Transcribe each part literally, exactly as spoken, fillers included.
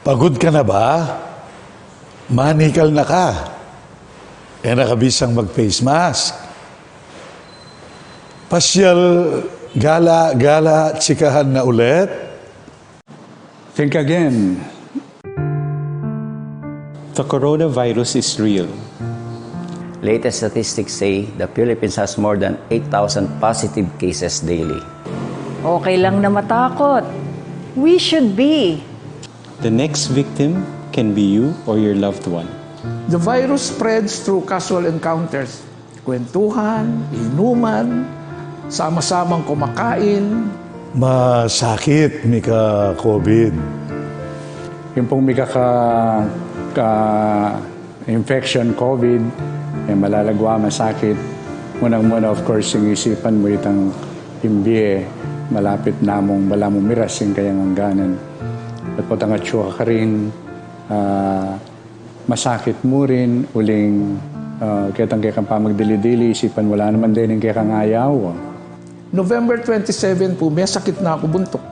Pagod ka na ba? Manikal na ka. E na ka bisang mag-face mask. Pasyal, gala-gala, chikahan na ulit. Think again. The coronavirus is real. Latest statistics say the Philippines has more than eight thousand positive cases daily. Okay lang na matakot. We should be. The next victim can be you or your loved one. The virus spreads through casual encounters. Kwentuhan, inuman, sama-samang kumakain. Masakit, mika-COVID. Yung pong mika ka, ka infection, COVID, e malagwa, masakit. Munang-muna, of course, ing isipan mu itang ing bie, malapit na mung balamu miras ing kayang angganan. At potang atsu ka karin, ah, masakit mu rin, uling, ah, ketang kekang pamagdili-dili, isipan mu la naman deng kekang ayaw. November twenty-seven pu, mesakit na ku buntuk.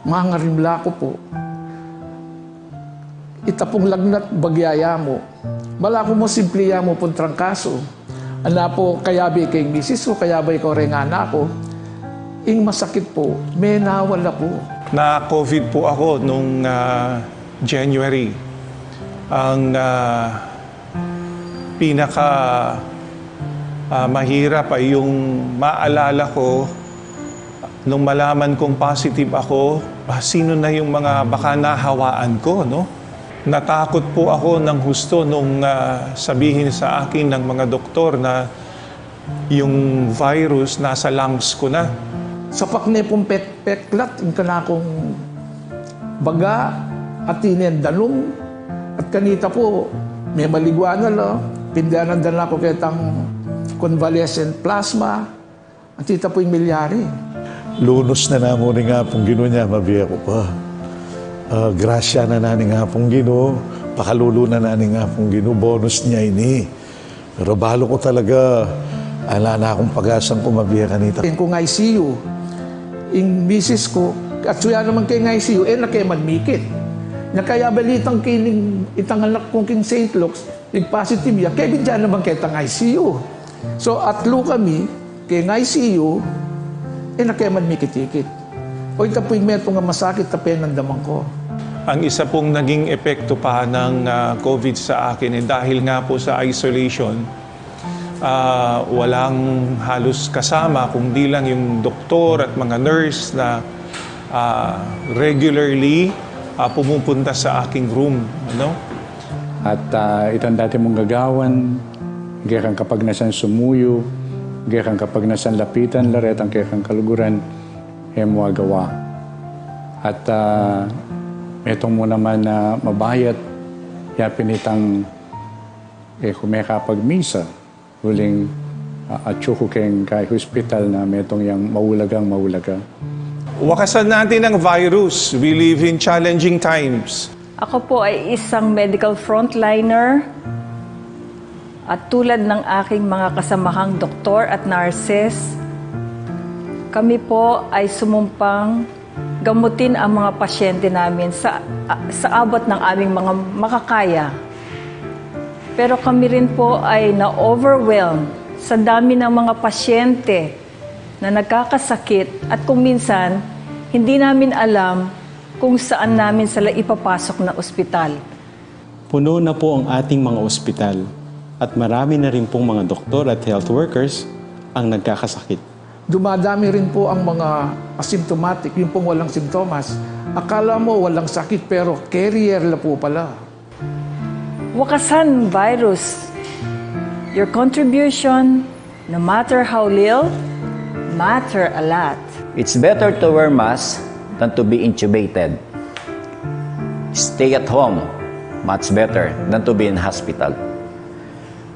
Mangarimla ku pu. Ita pung lagnat bagya ya mu. Balaku mu simple ya mu pung trangkasu. Ana pu, kayabe ke ing misis ku, kayabe ke reng anak ku. Ing masakit pu, menawala pu. Na-COVID pu aku nung, ah, January. Ang, ah, pinaka, ah, mahirap ay yung maalala ko nung malaman kong positive ako, ah, sino na yung mga baka nahawaan ko, no? Natakot po ako ng husto nung, ah, sabihin sa akin ng mga doktor na yung virus nasa lungs ko na. Sapak ne pung pek-, peklat ing kanakung baga, atin ne danum, at kanita pu, memaligwa na la, pindanan da na ku ketang convalescent plasma, at ita pu ing milyari. Lunus na namu ning Apung Ginu, nya mabie ku pa. Ah, grasya na na ning Apung Ginu, pakalulu na na ning Apung Ginu, bonus ne ini. Pero balu ku talaga, ala na kung pag-asang kumabie kanita. Ing kung I C U, ing misis ku, atsu ya naman keng I C U, e na ke man mikit. Nya kaya balitang kining itang anak kung king Saint Luke's, nag-positive ya, kebit ya naman ketang I C U. So, atlu kami, keng I C U, e na ke man mikit-ikit. O, ita pu ing metung a masakit a penandaman ku. Ang isa pong naging epekto pa ng, ah, COVID sa akin, eh, dahil nga po sa isolation, ah, walang halos kasama, kung di lang yung doktor at mga nurse na, ah, regularly, ah, pumupunta sa aking room, ano? At, ah, itang dati mung gagawan, kekang kapagnasan sumuyu, kekang kapagnasan lapitan la retang kekang kaluguran, e mu agawa. At, ah, metung mu naman a mabayat, yapin itang, e ku mekapagmisa, uling, ah, atsu ku keng kay hospital na metung yang maulagang maulaga. Wakasan natin ang virus. We live in challenging times. Ako po ay isang medical frontliner at tulad ng aking mga kasamahang doktor at nurses, kami po ay sumumpang gamutin ang mga pasyente namin sa, sa abot ng aming mga makakaya. Pero kami rin po ay na-overwhelm sa dami ng mga pasyente na nagkakasakit at kung minsan, hindi namin alam kung saan namin sila ipapasok na ospital. Puno na po ang ating mga ospital at marami na rin pong mga doktor at health workers ang nagkakasakit. Dumadami rin po ang mga asymptomatic, yung pong walang simptomas. Akala mo walang sakit pero carrier la po pala. Wakasan virus. Your contribution, no matter how little, matter a lot. It's better to wear mask than to be intubated. Stay at home, much better than to be in hospital.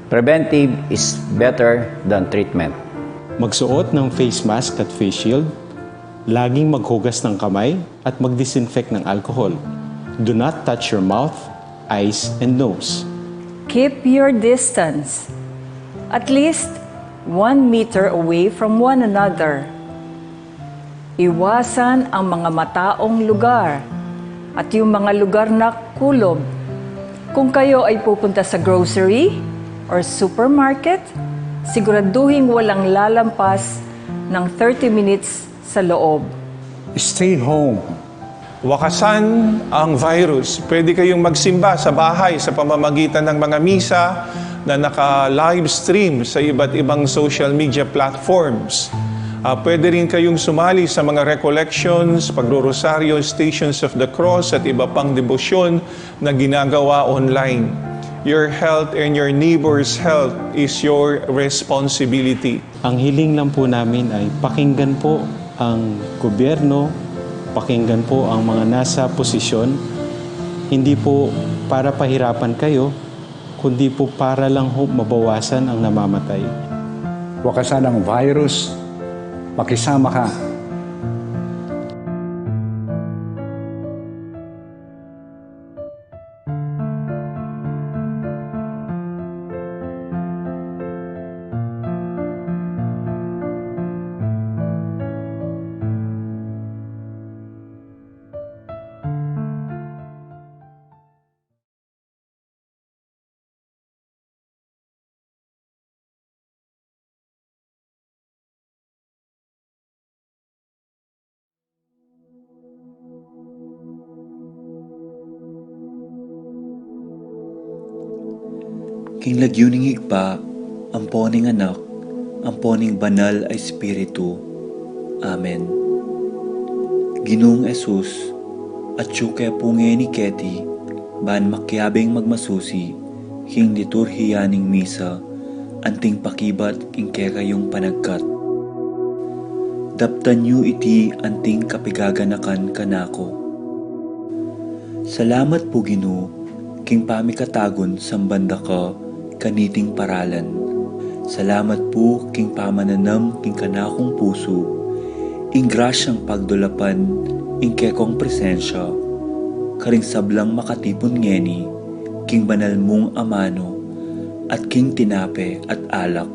Preventive is better than treatment. Magsuot ng face mask at face shield. Laging maghugas ng kamay at mag-disinfect ng alcohol. Do not touch your mouth, eyes, and nose. Keep your distance, at least one meter away from one another. Iwasan ang mga mataong lugar. At yung mga lugar na kulob. Kung kayo ay pupunta sa grocery or supermarket, siguraduhing walang lalampas ng thirty minutes sa loob. Stay home. Wakasan ang virus. Pwede kayong magsimba sa bahay sa pamamagitan ng mga misa na naka-live stream sa iba't ibang social media platforms. Ah, pwede rin kayong sumali sa mga recollections, pagrorosaryo, Stations of the Cross at iba pang debosyon na ginagawa online. Your health and your neighbor's health is your responsibility. Ang hiling lang po namin ay pakinggan po ang gobyerno, pakinggan po ang mga nasa posisyon, hindi po para pahirapan kayo, kundi po para lang ho mabawasan ang namamatay. Wakasan ang virus. Makisama ka. King lagyu ning Ibpa, ampo ning Anak, ampo ning Banal a Espiritu. Amen. Ginung Jesus, atyu ke pu ngeni keti, ban makiabing magmasusi, king liturhiya ning misa, anting pakibat ing kekayung panagkat. Daptan yu iti anting kapigaganakan kanaku. Salamat pu Ginu, king pamikatagun samban da ka kaniting paralan. Salamat pu king pamananam king kanakung pusu, ing grasyang pagdulapan ing kekong presensya, karing sablang makatipun ngeni, king banal mung amanu, at king tinape at alak.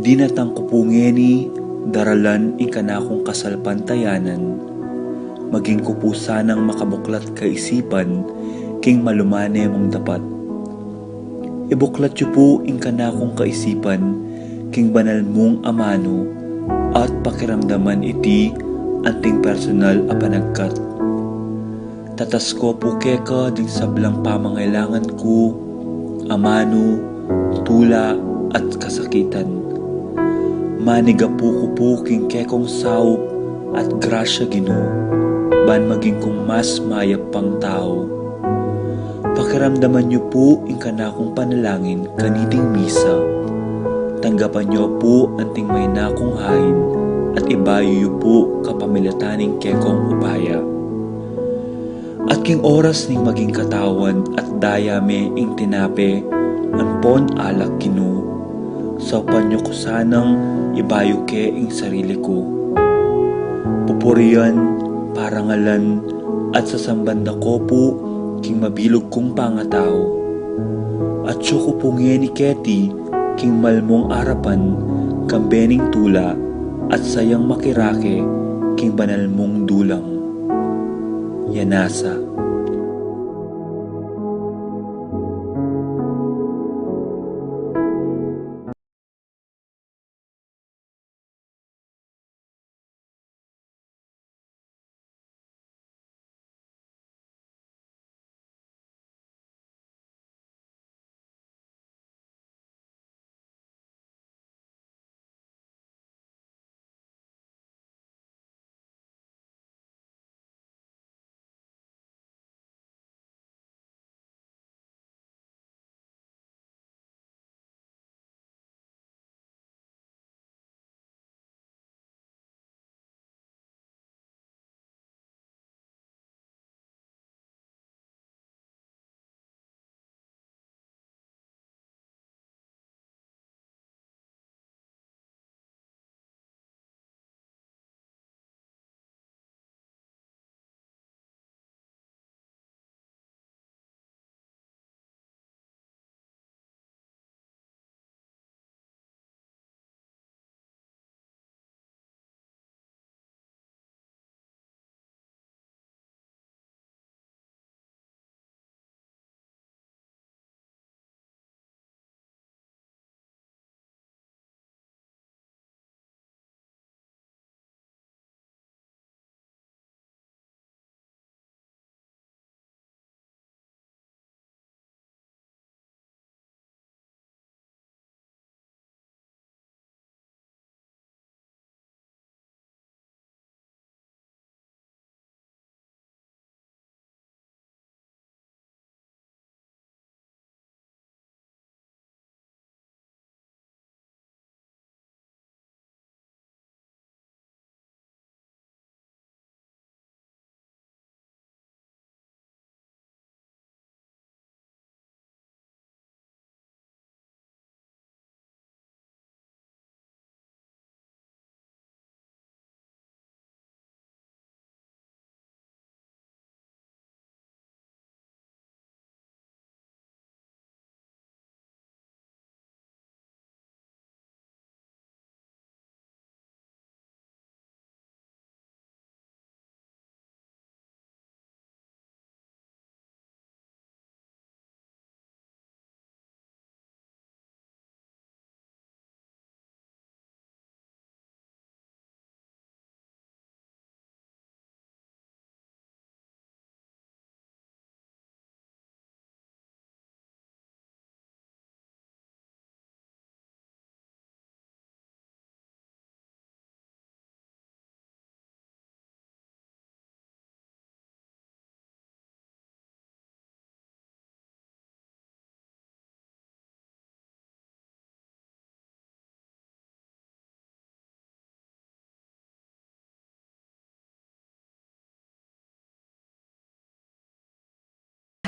Dinatang ku pu ngeni daralan ing kanakung kasalpantayanan, maging ku pu sanang makabuklat kaisipan king malumane mung dapat. Ibuklat yu pu ing kanakung kaisipan king banal mung amanu at pakiramdaman iti anting personal a panagkat. Tatas ko pu keka ding sablang pamangailangan ku, amanu, tula, at kasakitan. Manigapu ku pu king kekong saup at grasya Ginu, ban maging kung mas mayap pang tau. Pakiramdaman yu pu ing kanakung panalangin kaniting misa. Tanggapan yu pu anting maina kung hain at ibayu yu pu kapamilatan ning kekong upaya. At king oras ning maging katawan at daya me ing tinape ampon alak Ginu, saupan yu ku sanang ibayu ke ing sarili ku. Pupurian, parangalan, at sasamban da ko pu king mabilug kung pangatau. Atyu ku pu ngeni keti king malmung arapan kambe ning tula at sayang makirake king banal mung dulang. Yanasa.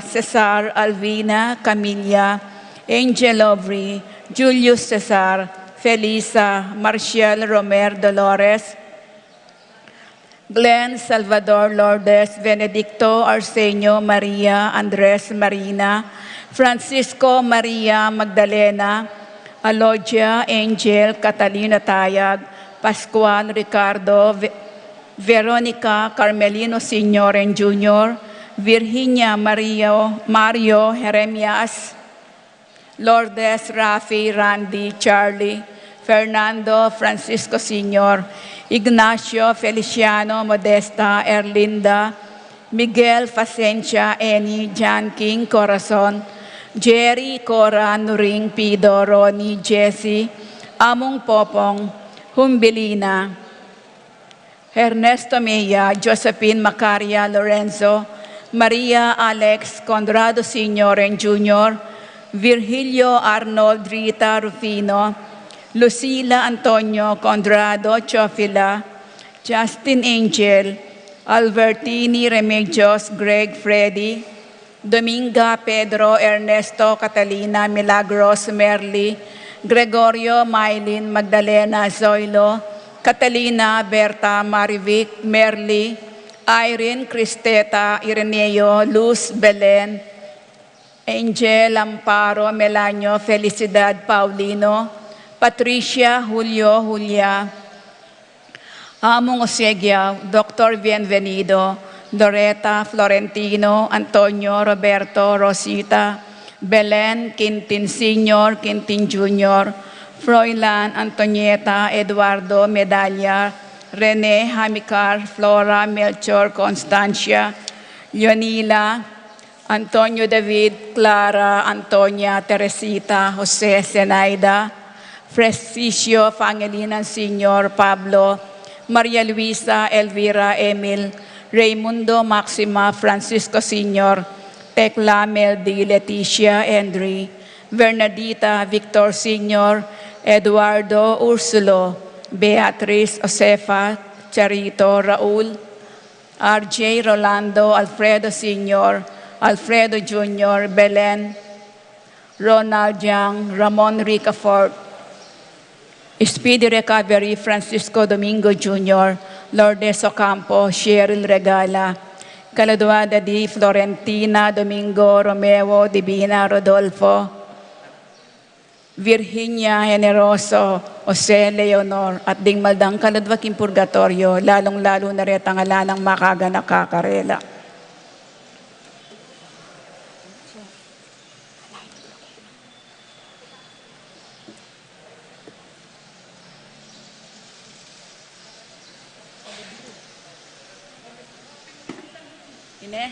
Cesar, Alvina, Camilla, Angel Aubrey, Julius Cesar, Felisa, Marcial, Romer, Dolores, Glenn, Salvador, Lourdes, Benedicto, Arsenio, Maria, Andres, Marina, Francisco, Maria, Magdalena, Alodia, Angel, Catalina Tayag, Pascual, Ricardo, Ve-, Veronica, Carmelino Senior and Junior, Virginia, Mario, Mario, Jeremias, Lourdes, Rafi, Randy, Charlie, Fernando, Francisco Senior, Ignacio, Feliciano, Modesta, Erlinda, Miguel, Facencia, Eni, John King, Corazon, Jerry, Cora, Nuring, Pido, Ronnie, Jesse, Among Popong, Humbilina, Ernesto Mejia, Josephine, Macaria, Lorenzo, Maria, Alex, Conrado Senior and Junior, Virgilio, Arnold, Rita, Rufino, Lucila, Antonio, Conrado, Teofila, Justin, Angel, Albertini, Remedios, Greg, Freddy, Dominga, Pedro, Ernesto, Catalina, Milagros, Merly, Gregorio, Mylene, Magdalena, Zoilo, Catalina, Berta, Marivic, Merly, Irene, Cristeta, Ireneo, Luz, Belen, Angel, Amparo, Melanio, Felicidad, Paulino, Patricia, Julio, Julia, Among Osegia, Doctor Bienvenido, Loreta, Florentino, Antonio, Roberto, Rosita, Belen, Quintin Senior, Quintin Junior, Froilan, Antonieta, Eduardo, Medalla, Rene, Hamicar, Flora, Melchor, Constancia, Leonila, Antonio, David, Clara, Antonia, Teresita, Jose, Zenaida, Frescisio, Fangelinan Senior, Pablo, Maria Luisa, Elvira, Emil, Raimundo, Maxima, Francisco Senior, Tecla, Meldy, Leticia, Henry, Bernadita, Victor Senior, Eduardo, Ursulo, Beatriz, Josefa, Charito, Raul, R J, Rolando, Alfredo Senior, Alfredo Junior, Belen, Ronald Yang, Ramon Ricafort, Speedy recovery, Francisco Domingo Junior, Lourdes Ocampo, Cheryl Regala, kaladwa da di Florentina, Domingo, Romeo, Divina, Rodolfo, Virginia, Generoso, Jose, Leonor, at ding mal dang kaladwa king purgatoryo, lalung-lalu na retang ala nang makaganaka karela. Ine.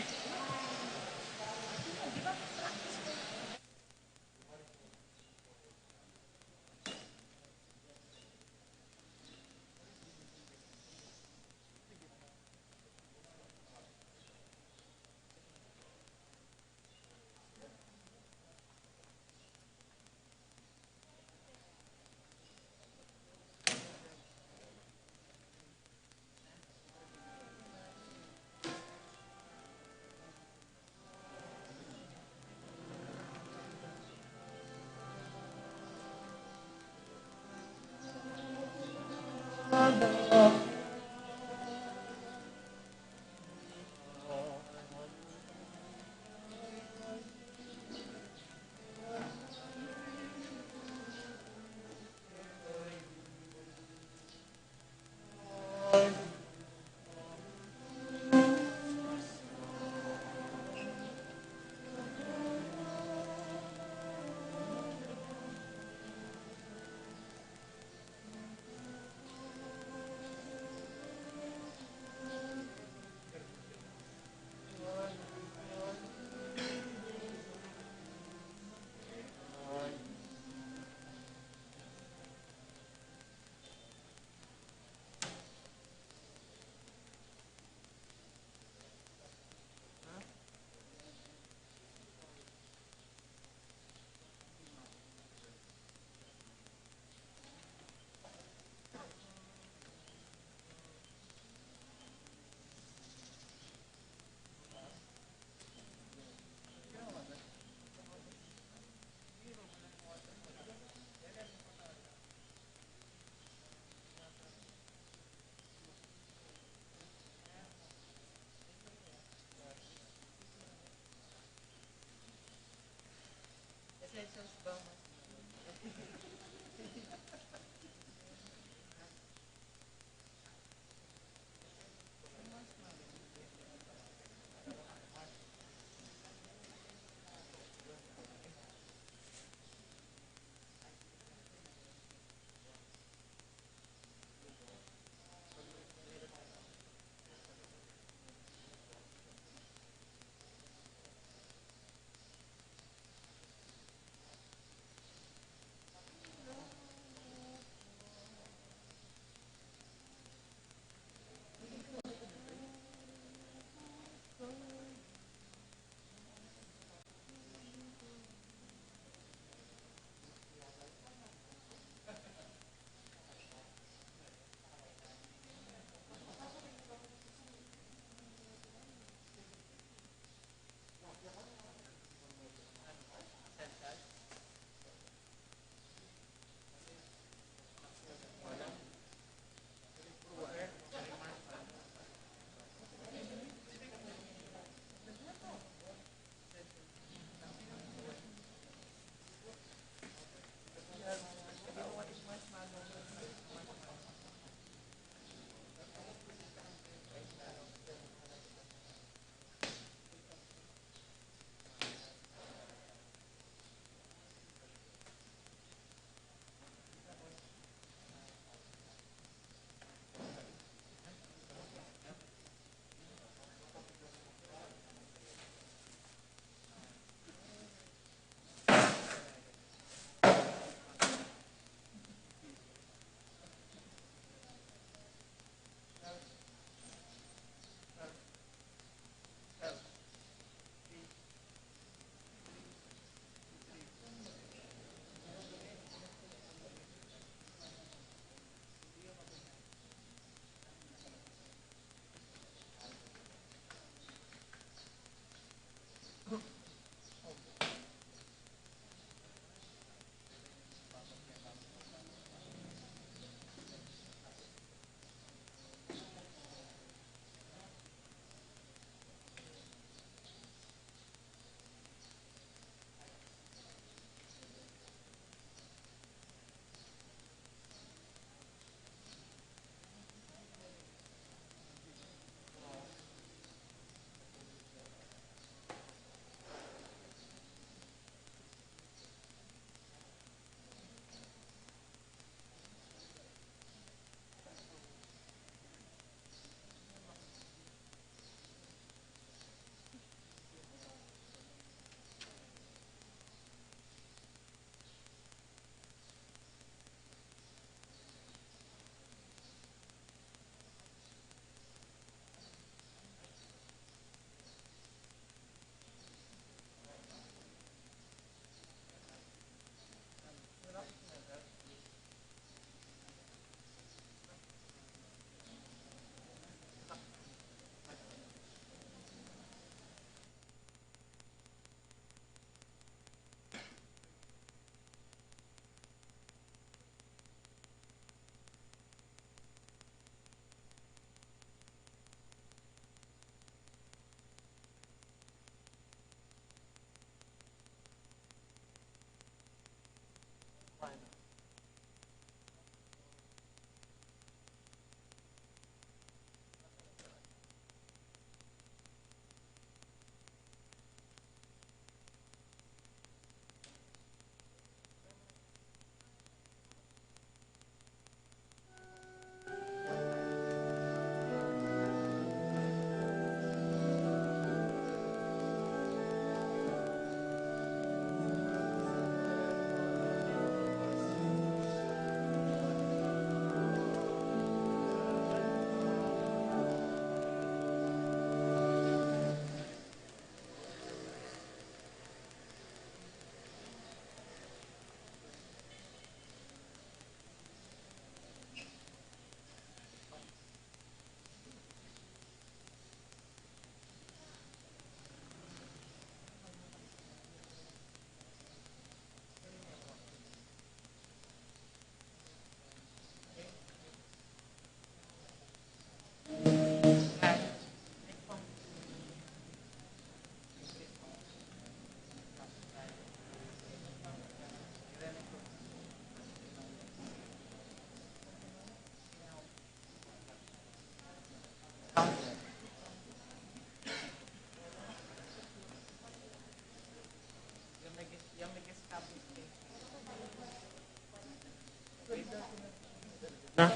Ha?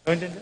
Kaunti na?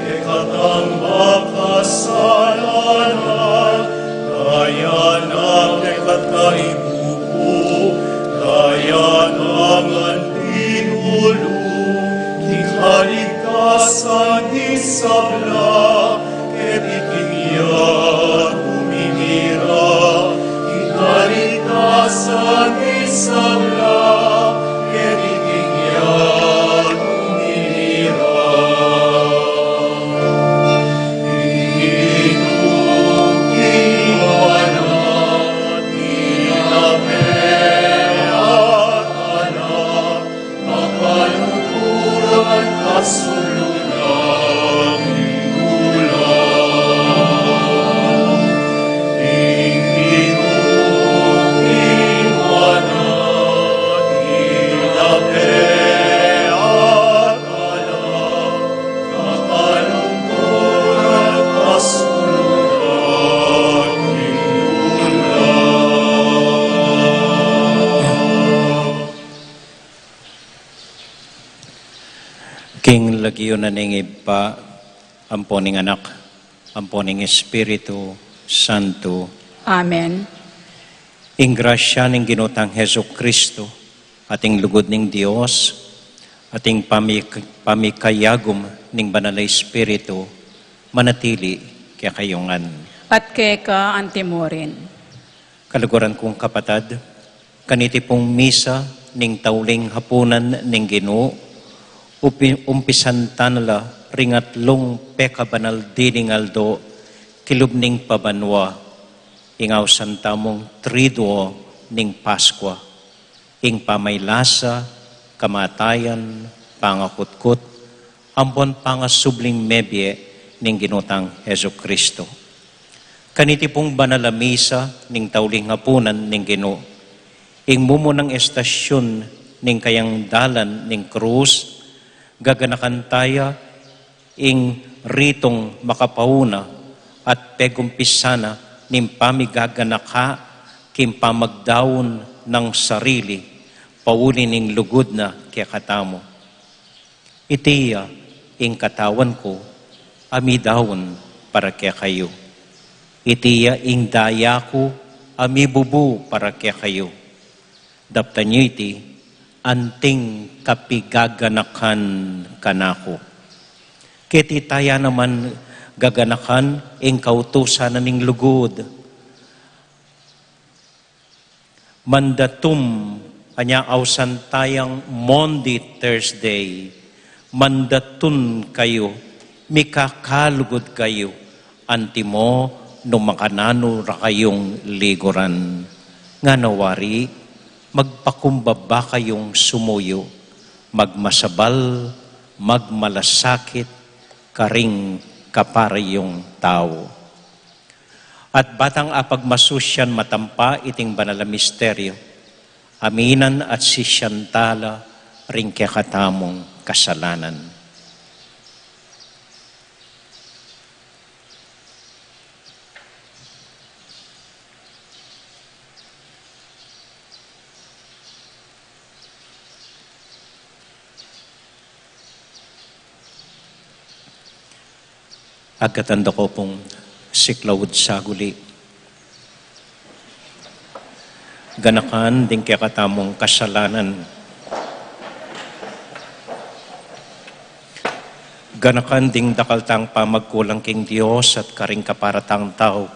Kekatang makasalanan, daya na kekatang ipupu, daya na ngan tinulu, king kaligtasan ning sabla, keti king ya, bumi Lagyu na ning Ibpa, ampo ning Anak, ampo ning Espiritu Santo. Amen. Ing grasya ning Ginu tang Jesucristo, at ing lugud ning Dios, at ing pamik-, pamikayagum ning Banal a Espiritu, manatili kekayu ngan. At keka antimurin. Kaluguran kung kapatad, kaniti pung misa ning tauling hapunan ning Ginu, upi-, umpisan ta na la ring atlung pekabanal dining aldo kilub ning pabanua, ing ausan tamung Triduo ning Paskua, ing pamaylasa, kamatayan, pangakutkut, ampon pangasubling mebie ning Ginu tang Jesucristo. Kaniti pung banal a misa ning tauling hapunan ning Ginu, ing mumunang estasyun ning kayang dalan ning krus, gaganakan taya ing ritung makapauna at pegumpisan na ning pamigaganaka king pamagdaun nang sarili, pauli ning lugud na kekatamu. Iti ya ing katawan ku, a midaun para kekayu. Iti ya ing daya ku, a mibubu para kekayu. Daptan yu iti, anting kapigaganakan kanaku. Keti taya naman gaganakan ing kautusan na ning lugud. Mandatum, anya ausan tayang Maundy Thursday, mandatun kayu, mikakalugud kayu, antimo nung makananu ra kayung liguran. Ngana wari, magpakumbaba kayung sumuyu, magmasabal, magmalasakit, karing kapara yung tau. At batang apagmasusyan matampa iting banal a misteryo, aminan at sisyan tala ring kekatamung kasalanan. Agkatan da ko pung siklaud saguli. Ganakan ding kekatamung kasalanan. Ganakan ding dakal tang pamagkulang king Dios at karing kapara tang tau.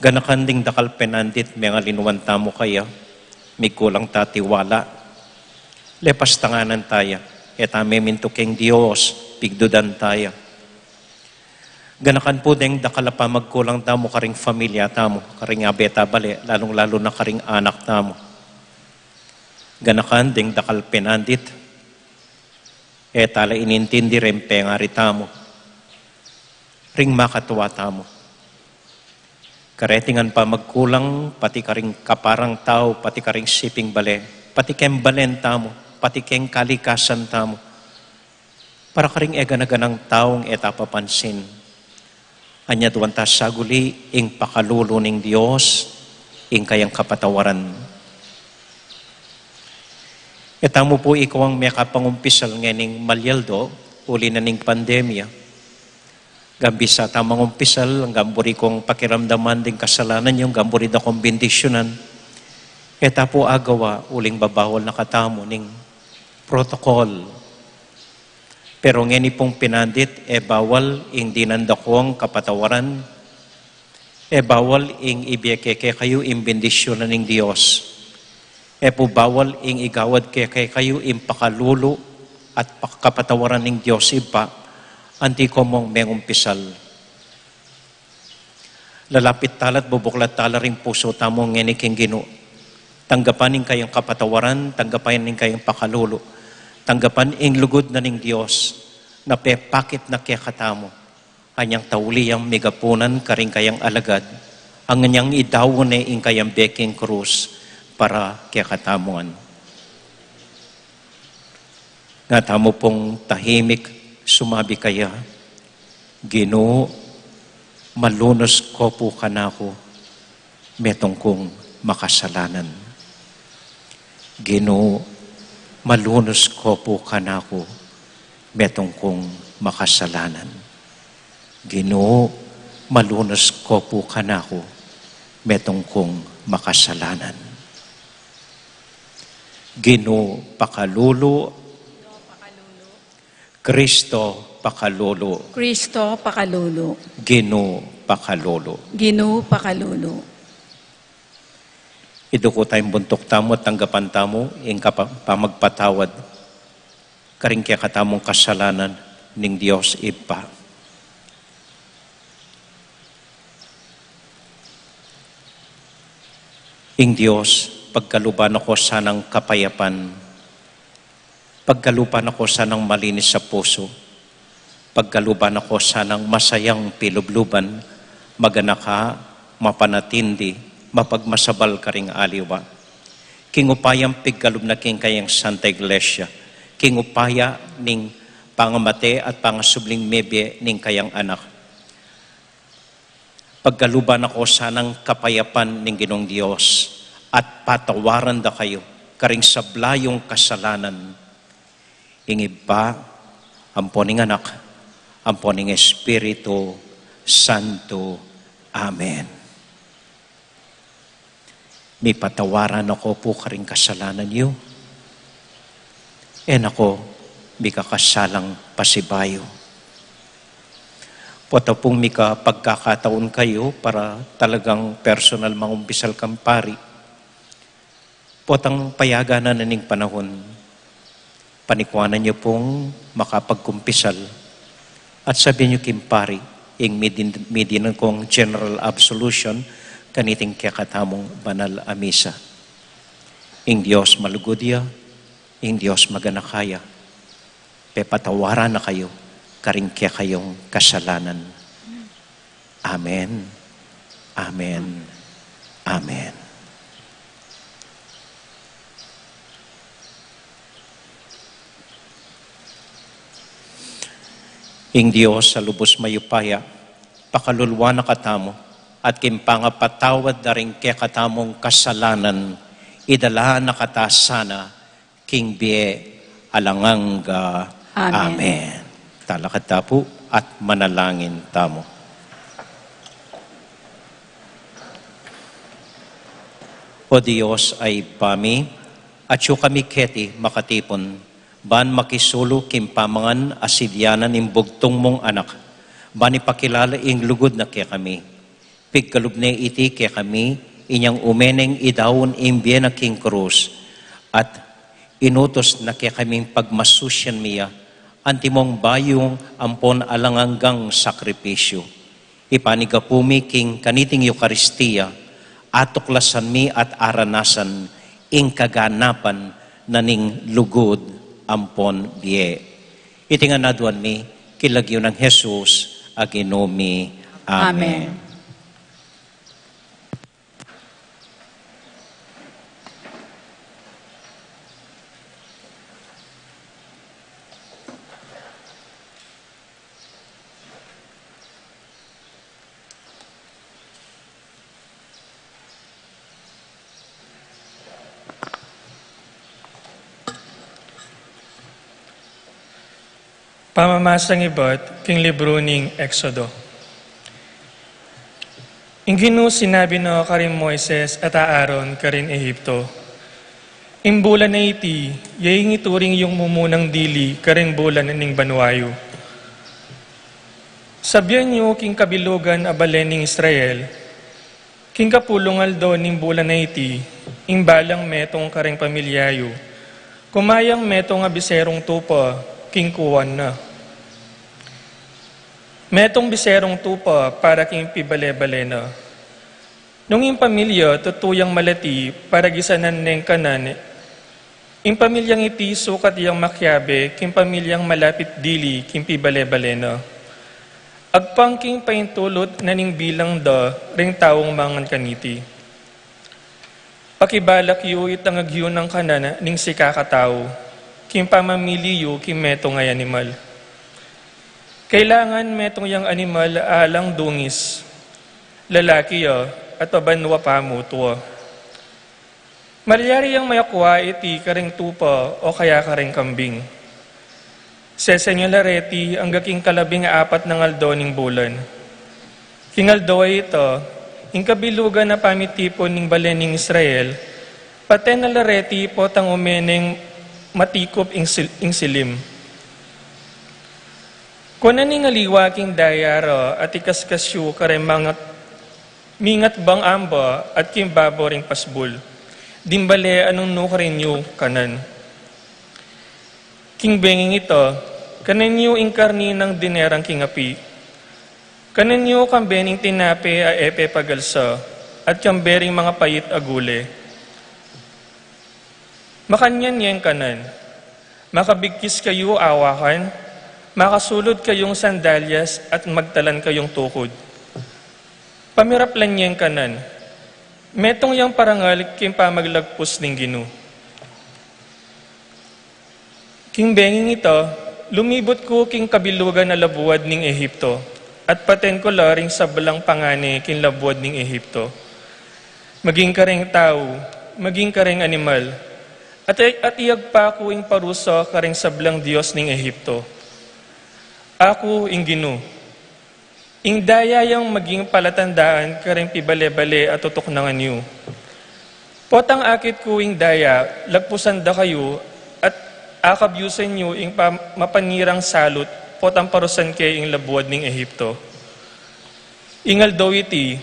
Ganakan ding dakal penandit, mengalinwan tamu kaya, migkulang ta tiwala. Lepas tanganan taya, e ta memintu king Dios, pigdudan taya. Ganakan pu ding dakal a pamagkulang tamu karing familia tamu, karing abe ta bale, lalung-lalu na karing anak tamu. Ganakan ding dakal penandit, e ta la inintindi ring pengari tamu ring makatua tamu. Kareti ngan pamagkulang, pati karing kaparang tau, pati karing siping bale, pati keng balen tamu, pati keng kalikasan tamu. Para karing e gana-ganang taung e ta papansin. Anya duan ta saguli ing pakalulu ning Dios, ing kayang kapatawaran. E tamu pu ikuang mekapangumpisal ngening malyaldo, uli na ning pandemya. Gambisa ta mangumpisal, anggang buri kung pakiramdaman ding kasalanan yu, anggang buri da kung bendisyunan. E ta pu agawa uling babawal na katamu ning protocol. Pero ngeni pung pinandit, e bawal ing dinan da kung kapatawaran, e bawal ing ibie ke kekayu ing bendisyunan ning Dios. E pu bawal ing igawad ke kekayu ing pakalulu at pa-, kapatawaran ning Dios Ibpa, anti ko mung mengumpisal. Lalapit tala at bubuklat tala ring pusu tamu ngeni king Ginu. Tanggapan ing kayang kapatawaran, tanggapan ing kayang pakalulu, tanggapan ing lugud na ning Dios, na pepakit na kekatamu. Anyang tauli yang migapunan karing kayang alagad, anyang idaun ne ing kayang bie king krus para kekatamu ngan. Nga tamu pung tahimik, sumabi kaya, Ginu, malunus ko pu kanaku, metung kung makasalanan. Ginu, Malunus ko pu kanaku, metung kung makasalanan. Ginu, malunus ko pu kanaku, metung kung makasalanan. Ginu, pakalulu. Kristo, pakalulu. Kristo, pakalulu. Ginu, pakalulu. Ginu, pakalulu. Iduku tayang buntuk tamu at tanggapan tamu ing kapa-, pamagpatawad karing kekatamung kasalanan ning Dios Ibpa. Ing Dios, pagkaluban na ko sanang kapayapan, pagkaluban na ko sanang malinis a pusu, pagkaluban na ko sanang masayang pilubluban, maganaka, mapanatindi, mapagmasabal karing aliwa. King upayang pigkalub na king kayang Santa Iglesia, king upaya ning pangamate at pangasubling mebie ning kayang anak. Pagkaluban na ko sanang kapayapan ning Ginung Dios, at patawaran da kayu karing sabla yung kasalanan. Ing Ibpa, ampon ing Anak, ampon ing Espiritu Santo. Amen. Mipatawaran na ko pu karing kasalanan yu. E na ko mikakasalang pasibayu. Potang pung mikapagkakataun kayu para talagang personal mangumpisal kang pari. Potang payagan na ning panahun, panikuanan yu pung makapagkumpisal at sabian yu king pari ing midin-, midinan kung general absolution kaniting kekatamung banal a misa. Ing Dios malugud ya, ing Dios maganaka ya, pepatawaran na kayu karing kekayung kasalanan. Amen. Amen. Amen. Ing Dios a lubus mayupaya, pakaluluan na katamu, at king pangapatawad da ring kekatamung kasalanan, idala na kata sana king bie alang angga. Amen. Amen. Talakad ta pu at manalangin tamu. O Dios a Ibpa mi, atyu kami keti makatipun, ban makisulu king pamangan a sidianan ning bugtung mung Anak, ban ipakilala ing lugud na kekami. Pigkalub ne iti kekami, inyang ume neng idaun ing bie na king krus, at inutus na kekaming pagmasusian mi ya, antimong bayung ampon alang anggang sakripisyu. Ipanigapu mi king kaniting Eukaristia, atuklasan mi at aranasan ing kaganapan na ning lugud ampon bie. Iti ngan aduan mi, king lagyu nang Jesus a Ginu mi. Amen. Amen. Pamamasang ibat king libru ning Exodo. Ing Ginu sinabi na karin Moises at Aaron karin Egipto, "Ing bulan a iti, ya ing ituring yung mumunang dili karing bulan ning banua yu. Sabian yu king kabilugan a balen ning Israel, king kapulung aldo ning bulan a iti, ing balang metung karing pamilya yu, kumayang metung a biserung tupa king kuwan na. Metung biserung tupa para king pibale-bale na. Nung ing pamilya tutu yang malati para gisanan neng kanan, ing pamilyang iti sukat yang makiabe king pamilyang malapit dili king pibale-bale na. Agpang king paintulut na ning bilang da ring taung mangan kaniti. Pakibalak yu itang agyunang kanan ning sikakatau, king pamamili yu king metung a animal. Kailangan metung yang animal alang dungis, lalaki ya, at pabanua pamutu a. Malyari yang mayakwa iti karing tupa o kaya karing kambing. Sesenyu la reti angga king kalabing apat nang aldo ning bulan. King aldo a ita, ing kabilugan a pamitipun ning bale ning Israel, paten na la reti potang ume neng matikup ing sil-, ing silim. Kunan ning aliwa king daya ra at ikaskas yu kareng mingat bang amba at king babo ring pasbul. Ding bale a nung nukarin yu kanan. King benging ita, kanan yu ing karni nang dinerang king api. Kanan yu kambe ning tinape a e pe pagalsa, at kambe ring mangapait a gule. Makanyan yeng kanan. Makabigkis kayu awakan, makasulud kayung sandalyas at magtalan kayung tukud. Pamiraplan yeng kanan. Metung yang parangal king pamaglagpus ning Ginu. King benging ita, lumibut ku king kabilugan a labuad ning Ehipto, at paten ku la ring sablang pangane king labuad ning Ehipto. Maging kareng tau, maging kareng animal, at, at iyagpa ku ing parusa kareng sablang dios ning Ehipto. Aku ing Ginu. Ing daya yang maging palatandaan kareng pibale-bale a tutuknangan yu. Potang akit ku ing daya, lagpusan da kayu, at akabyusan yu ing pa-, mapanirang salut, potang parusan ke ing labuad ning Ehipto. Ing aldo iti,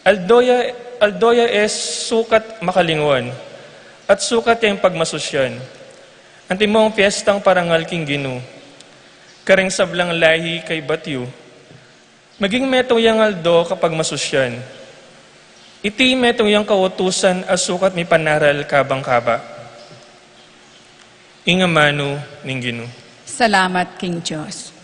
aldo ya, aldo ya e sukat makalingwan, at sukat ya ing pagmasusyan. Antimong piestang parangal king Ginu, kareng sablang lahi kaibat yu, maging metung yang aldo kapagmasusyan. Iti metung yang kautusan a sukat mipanaral kabang-kaba. Ing amanu ning Ginu. Salamat king Dios.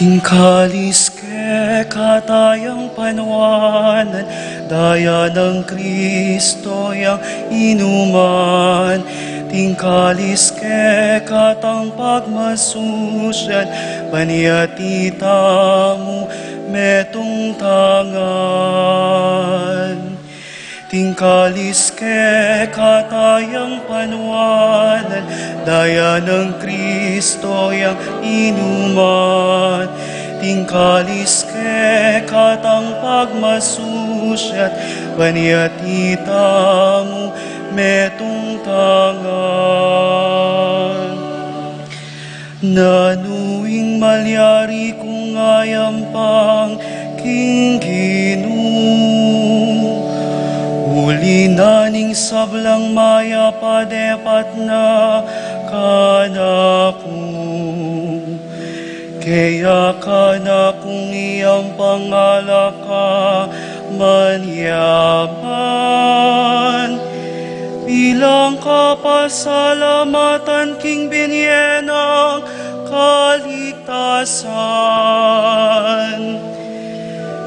Ding kalis kekatang panuanan, daya nang Kristo yang inuman. Ding kalis kekatang pagmasusyan, ban iti tamu metung tangan. Ding kalis kekatang panuanan, daya nang Kristo yang inuman. Ding kalis kekatang pagmasusyan, ban iti tamu metung tangan. Nanu ing malyari kung ayampang king Ginu? Uli na ning sablang mayap a depat na kanaku. Kaya kanakung iyampang alak a manyaman, bilang kapasalamatan king binye nang kaligtasan.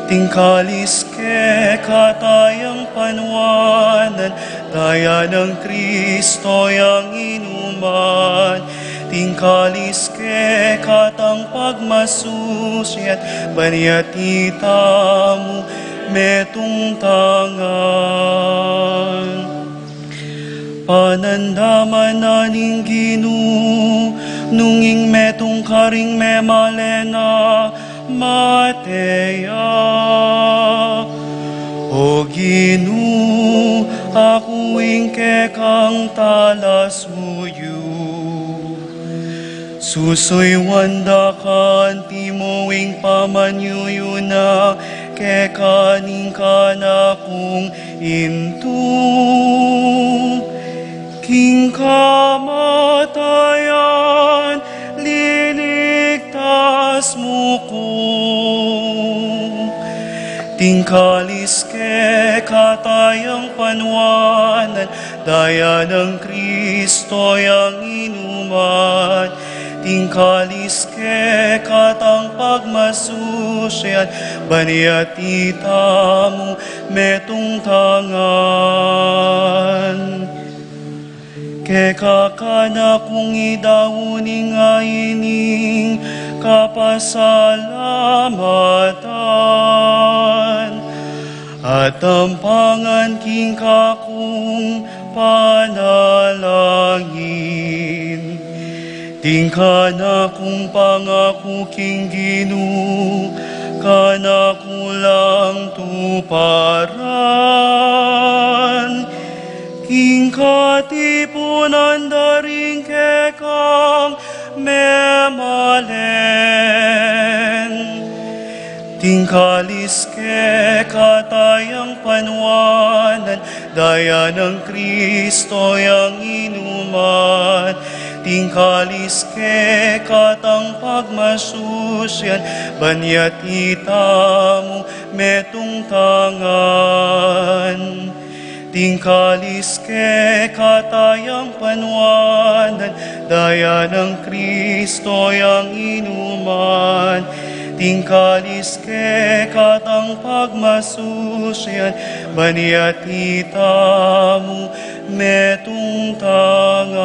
Ding kalis kekatang panuanan, daya nang Kristo yang inuman. Ding kalis kekatang pagmasusyan, ban iti tamu metung tangan. Panandaman na ning Ginu, nung ing metung karing memalen na mate ya. O Ginu, aku ing kekang talasuyu. Susuyuan da ka antimo ing pamanyuyuan keka ning kanakung indu. King kamatayan liligtas mu ku. Ding kalis kekatang panuanan, daya nang Kristo yang inuman. Ing kalis keka tang pagmasusian, ban ya itamu metung tangan. Keka kanaku ing idaun ning ain ning kapasalamatan, at tampangan king kakung panalangin. Ing kanakung pangaku king Ginu, kanaku lang tuparan. King katipunan da ring kekang memalen. Ing kalis keka tang panuanan, daya nang Kristo yang inuman. Ing kalis keka tang pagmasusian, ban ya itamu metung tangan. Ing kalis keka tang panuanan, daya nang Kristo yang inuman. Ing kalis keka tang pagmasusian, ban ya itamu metung tangan.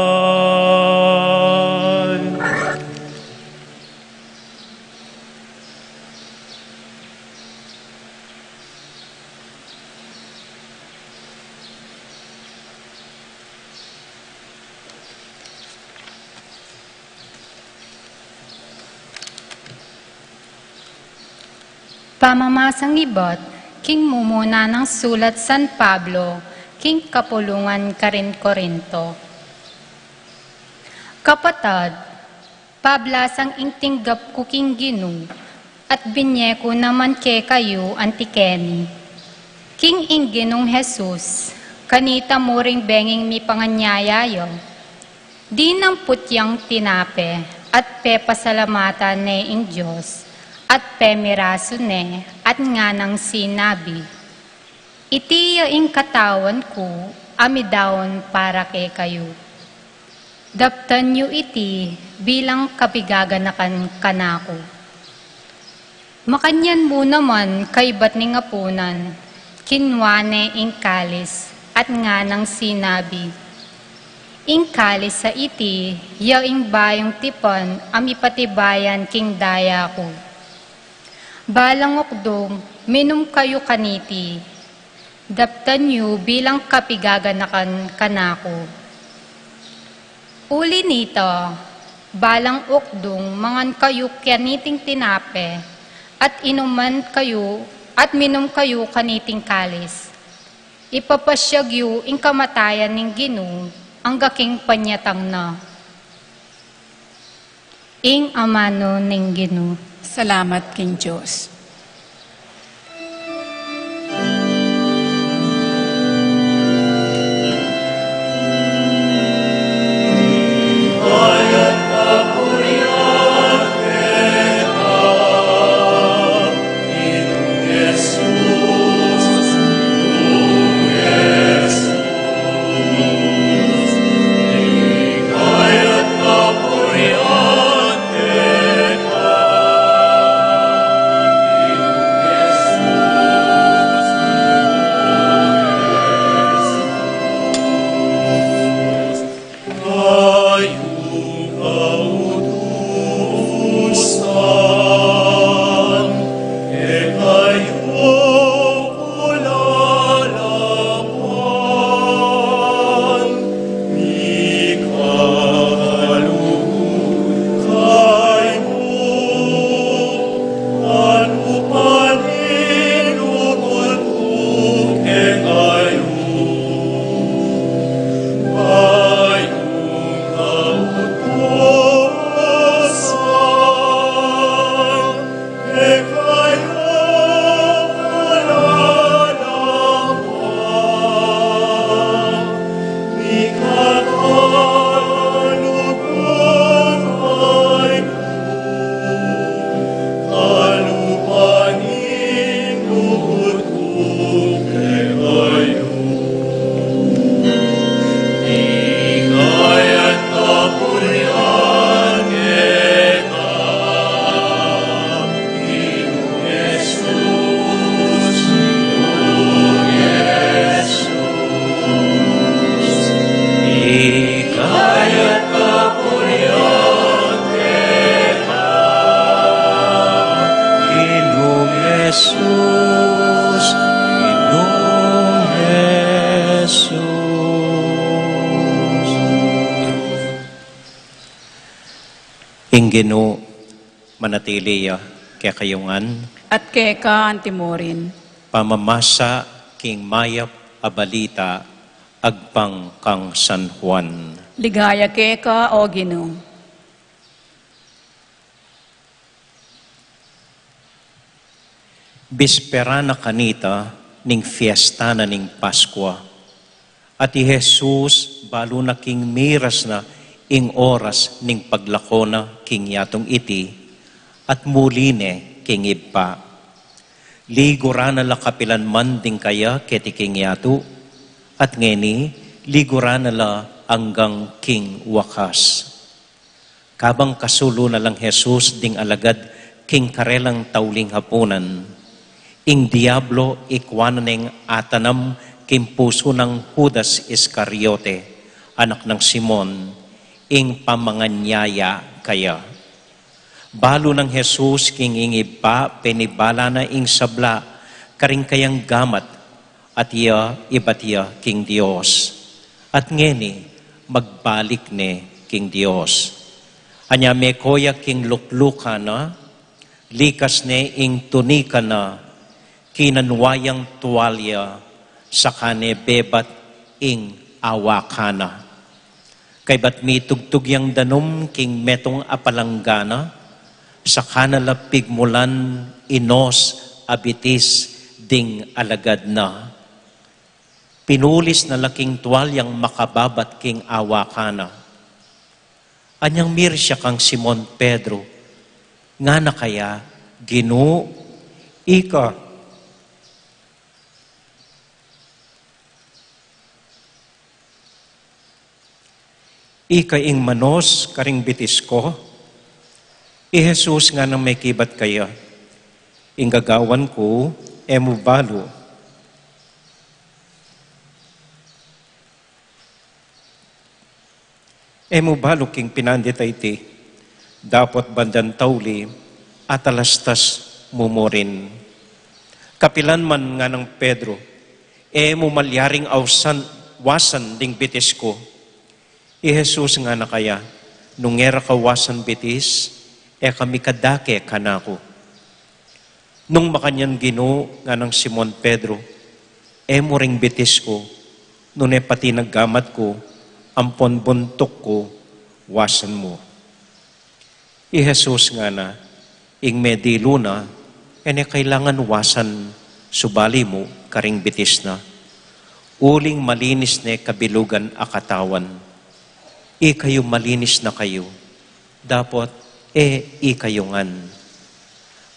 Pamamasang ibat king mumuna nang sulat San Pablo king kapulungan karin Corinto. Kapatad, pablasang ing tinggap ku king Ginu, at binye ku naman kekayu anti keni. King ing Ginung Jesus, kanita mu ring benging mipanganyaya ya, dinamput yang tinape, at pepasalamatan ne ing Dios, at pemirasu ne, at nganang sinabi, "Iti ya ing katawan ku, a midaun para kekayu. Daptan yu iti bilang kapigaganakan kanaku." Makanyan mu naman kaibat ning apunan, kinua ne ing kalis, at nganang sinabi, "Ing kalis a iti, ya ing bayung tipan a mipatibayan king daya ku. Balang ukdung, minum kayu kaniti. Daptan yu bilang kapigaganakan kanaku. Uli nita, balang ukdung, mangan kayu kaniting tinape, at inuman kayu, at minum kayu kaniting kalis. Ipapasyag yu ing kamatayan ning Ginu, angga king panyatang na." Ing amanu ning Ginu. Salamat king Dios. Ing Ginu manatili ya kekayu ngan. At keka antimurin. Pamamasa king mayap a balita agpang kang San Juan. Ligaya keka, O Ginu. Bispera na kanita ning fiesta na ning Paskua. At i Jesus, balu na king miras na ing oras ning paglako na king yatung iti, at muli ne king Ibpa. Liguran na la kapilan man ding kaya keti king yatu, at ngeni, liguran na la anggang king wakas. Kabang kasulu na lang Jesus ding alagad king karelang tauling hapunan, ing Diablo ikwa na neng atanam king pusu nang Judas Iscariote, anak nang Simon, ing pamanganyaya kaya. Balu nang Jesus king ing Ibpa, penibala na ing sabla karing kayang gamat, at iya ibat ya king Dios. At ngeni, magbalik ne king Dios. Anya meko ya king luklukan na, likas ne ing tunika na, kinanwa yang tualya, saka ne bebat ing awakan na. Kaybat mitugtug yang danum king metung a palanggana, saka na la pigmulan inos a bitis ding alagad na. Pinulis na la king tualyang makababat king awakan na. Anyang miris ya kang Simon Pedro, ngana kaya, Ginu, ika Ika ing manos karing bitis ku. I Jesus ngana mekibat kaya, ing gagawan ku, e mu balu. E mu balu king pinandit a iti, dapot bandan tauli, atalastas mu mu rin. Kapilan man, nganang Pedro, e mu malyaring ausan, wasan ding bitis ku. I Jesus ngana kaya, nung e ra ka wasan bitis, e ka mikadake kanaku. Nung makanyan Ginu, nganang Simon Pedro, e mu ring bitis ku, nune pati nang gamat ku, ampon buntuk ku, wasan mu. I Jesus ngana, ing medilu na, e ne kailangan wasan subali mu karing bitis na. Uling malinis ne kabilugan a katawan. Ikayu malinis na kayu, dapot e ikayu ngan.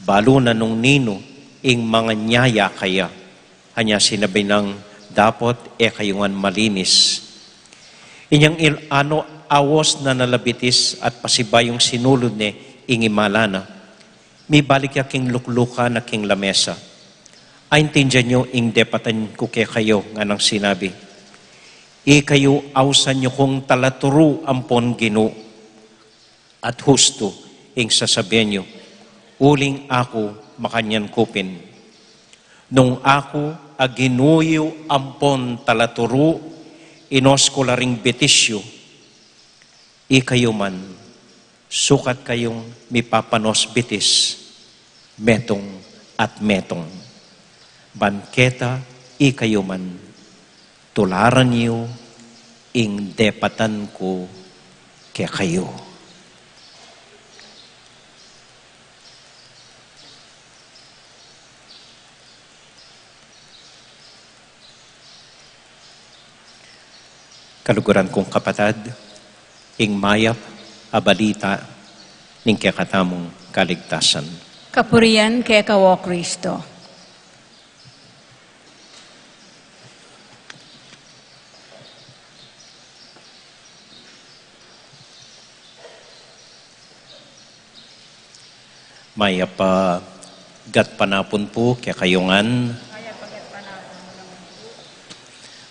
Balu na nung ninu ing manganyaya kaya. Anya sinabi nang, dapot e kayu ngan malinis. Inyang il-, ano, awas na na la bitis at pasibayung sinulud ne ing imala na. Mibalik ya king luklukan na king lamesa. Aintindian yu ing depatan ku kekayu, nganang sinabi, ikayu ausan yu kung talaturu ampon Ginu at hustu ing sasabian yu, uling aku makanyan ku pin. Nung aku a Ginu yu ampon talaturu, inos ku la ring bitis yu, ikayu man, sukat kayung mipapanos bitis, metung at metung. Ban keta ikayu man, tularan yu ing depatan ku kekayu. Kaluguran kung kapatad, ing mayap a balita ning kekatamung kaligtasan. Kapurian keka, O Kristo. Mayap a gatpanapun pu kekayu ngan.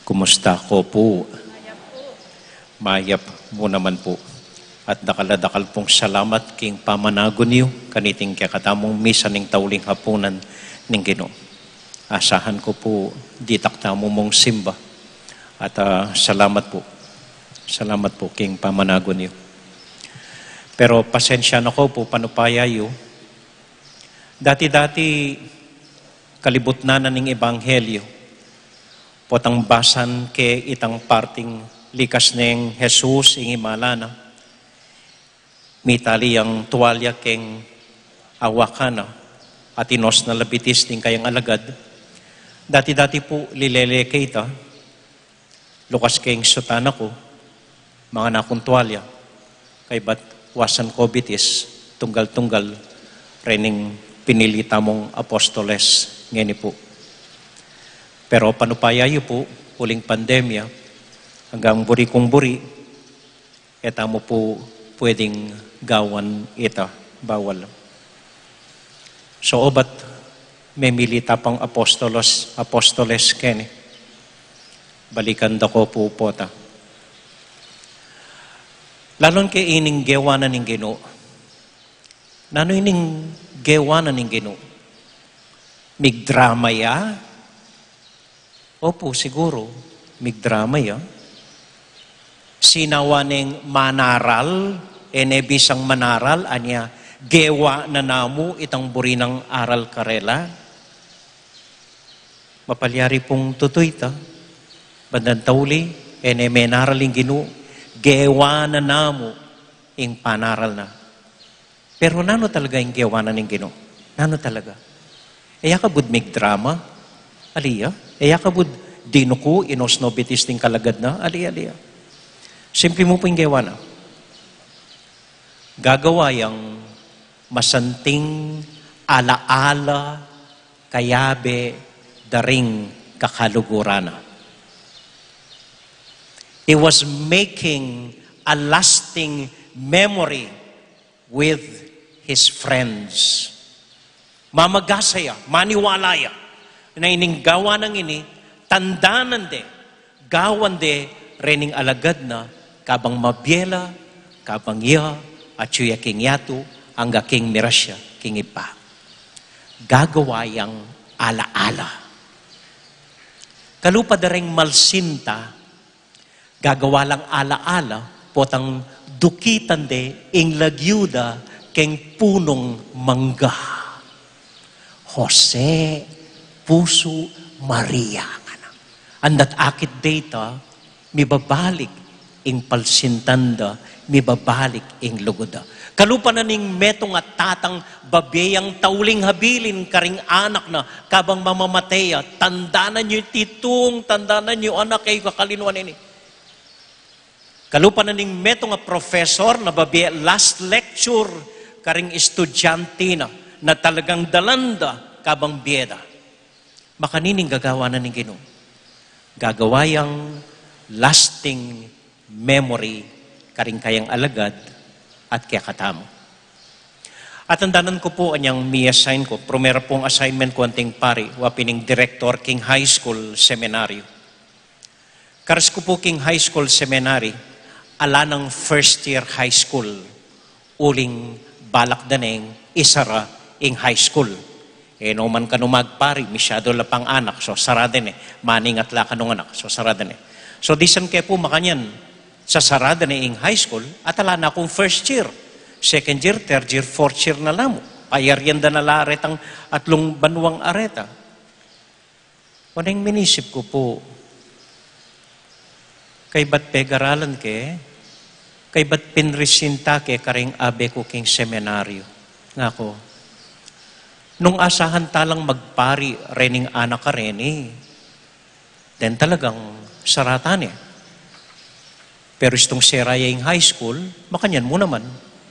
Kumusta ko pu? Mayap mu naman pu. At dakal a dakal pung salamat king pamanagun yu kaniting kekatamung misa ning tauling hapunan ning Ginu. Asahan ku pu, ditak tamu mung simba. At, ah, salamat pu. Salamat pu king pamanagun yu. Pero pasensya na ko pu, panupaya yu. Dati-dati, kalibutnan na ning ebanghelyo, potang basan ke itang parting likas neng Jesus ing imala na, mitali yang tuwalya keng awakan na, at inos na la bitis ding kayang alagad. Dati-dati pu, lilele ke ita, lukas ke ing sutana ku, mangan na kung tuwalya, kaybat wasan ko bitis, tunggal-tunggal rening pinili tamung apostoles ngeni pu. Pero panupaya yu pu, uling pandemya, anggang buri kung buri, e tamu pu pwedeng gawan ita, bawal. So, obat memili ta pang apostolos, apostoles keni, balikan da ko pu pota. Lalung ke ining gewa na ning Ginu. Nanu ining gewa na ning Ginu? Migdrama ya? Opu, siguru, migdrama ya. Sinawa neng manaral, e ne bisang manaral, anya, gewa na namu itang buri nang aral karela. Mapalyari pung tutu ita, bandang tauli, e ne menaral ing Ginu, gewa na namu ing panaral na. Pero nanu talaga ing gewa na ning Ginu? Nanu talaga? E ya kabud migdrama? Ali ya. E ya kabud dinuku, inos no bitis ding kalagad na? Ali, ali ya. Simple mu pu ing gewa na. Gagawa yang masanting alaala kayabe da ring kakaluguran na. He was making a lasting memory with his friends. Mamagasa ya, maniwala ya, na ining gawa nang ini, tandanan de, gawan de rening alagad na, kabang mabie la, kabang ya atyu ya king yatu, angga king miras ya king Ibpa. Gagawa yang alaala. Kalupa da reng malsinta, gagawa lang alaala, potang dukitan de ing lagyu da keng punung mangga. Jose, pusu, Maria, ngana. Andat akit de ita, mibabalik ing palsintan da, mibabalik ing lugud da. Kalupa na ning metung a tatang babie yang tauling habilin karing anak na, kabang mamamate ya, tandanan yu iti tung, tandanan yu anak, e yu kakalinuan ini. Kalupa na ning metung a profesor na babie last lecture karing estudyante na, na talagang dalan da kabang bie da. Makanini ing gagawa na ning Ginu? Gagawa yang lasting memory karing kayang alagad at kekatamu. At tandanan ku pu anyang mi-assign ku, primera pung assignment ku anting pari, wa pin ing direktor king high school, seminaryo. Karas ku pu king high school, seminary, ala nang first year high school, uling balak da neng isara ing high school. E no man kanu magpari, masyadu la pang anak, so sara da ne, maningat la kanung anak, so sara da ne. So disan ke pu makanyan, sasara da ne ing high school, at ala na kung first year, second year, third year, fourth year na la mu. Payarian da na la retang atlung banuang areta. Oneng minisip ku pu, kaybat pegaralan ke, kaybat pinresinta ke karing abe ku king seminaryo. Nga ku, nung asahan ta lang magpari rening anak a reni, den talagang sara ta ne. Pero istung sera ya ing high school, makanyan mu naman.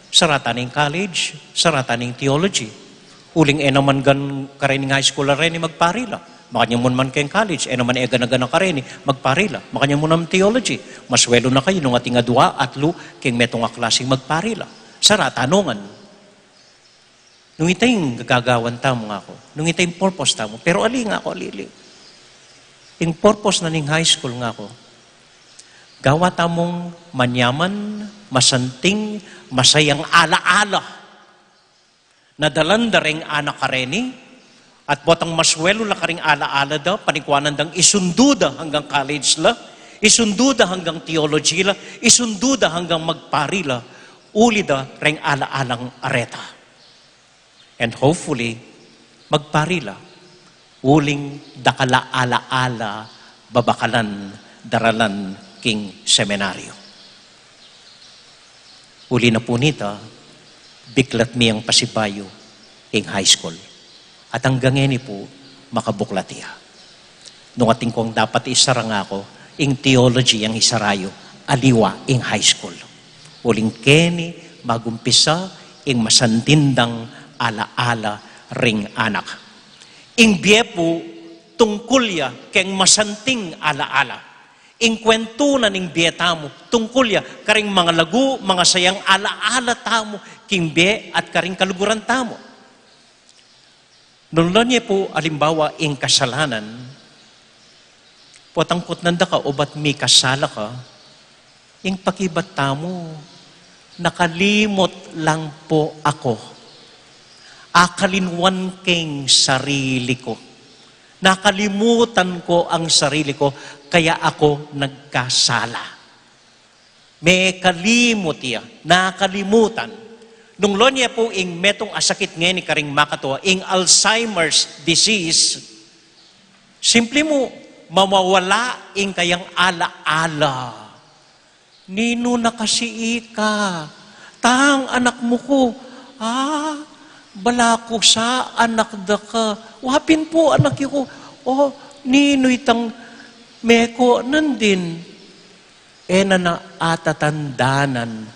Sara ta ne ing college, sara ta ne ing theology. Uling e naman gan karening high school a reni magpari la. Makanyan mu naman keng college, e naman e gana-gana kareni magpari la. Makanyan mu naman theology. Masuelu na kayu nung ating adua, atlu, keng metung a klaseng magpari la. Sara ta no ngan. Nung ita ing gagawan tamu, nga ku. Nung ita ing purpose tamu. Pero ali, nga ku, ali, ali. Ing purpose na ning high school, nga ku, gawa tamung manyaman, masanting, masayang ala-ala na dalan da reng anak a reni, at potang masuelu la karing ala-ala da, panikuanan dang isundu da hanggang college la, isundu da hanggang theology la, isundu da hanggang magpari la, Uli da reng ala-alang areta. And hopefully, magpari la, uling dakal a ala-ala babakalan daralan king seminaryo. Uli na pu nita, biklat mi yang pasibayu king high school. At anggang ngeni pu, makabuklat ya. Nung atin kung dapat isara nga ku, ing theology yang isara yu, aliwa ing high school. Uling keni, magumpisa ing masanting dang ala-ala ring anak. Ing bie pu, tungkul ya keng masanting ala-ala. Ing kwentu na ning bie tamu, tungkul ya karing mangalagu, mangasayang ala-ala tamu, king bie at karing kaluguran tamu. Nung lawen ye pu, alimbawa, ing kasalanan, potang kutnan da ka, obat mikasala ka, ing pakibat tamu, nakalimut lang po ako. Akalinwan keng sarili ko. Nakalimutan ko ang sarili ko, kaya ako nagkasala. Mekalimut ya, nakalimutan. Nung lawen ye pu ing metung a sakit ngeni karing makatua, ing Alzheimer's disease, simple mu, mamawala ing kayang ala-ala. Ninu na kasi ika? Tang anak mu ku. Ah, bala ku sa anak da ka. Wa pin pu anak yu ku. O, ninu itang meko nandin? E na na atatandanan,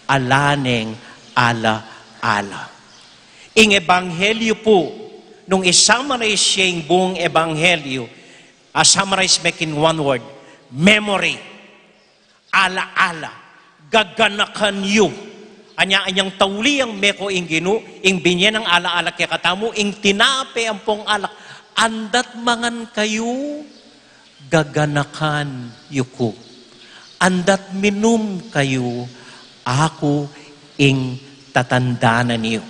ala neng ala-ala. Ing ebanghelyo pu, nung isummarize ye ing buung ebanghelyo, a summarize me king one word, memory. Ala-ala, gaganakan yu. Anya, anyang tauli yang meko ing Ginu, ing binye nang ala-ala kekatamu, ing tinape ampong alak, andat mangan kayu, gaganakan yu ku. Andat minum kayu, aku ing tatandanan yu.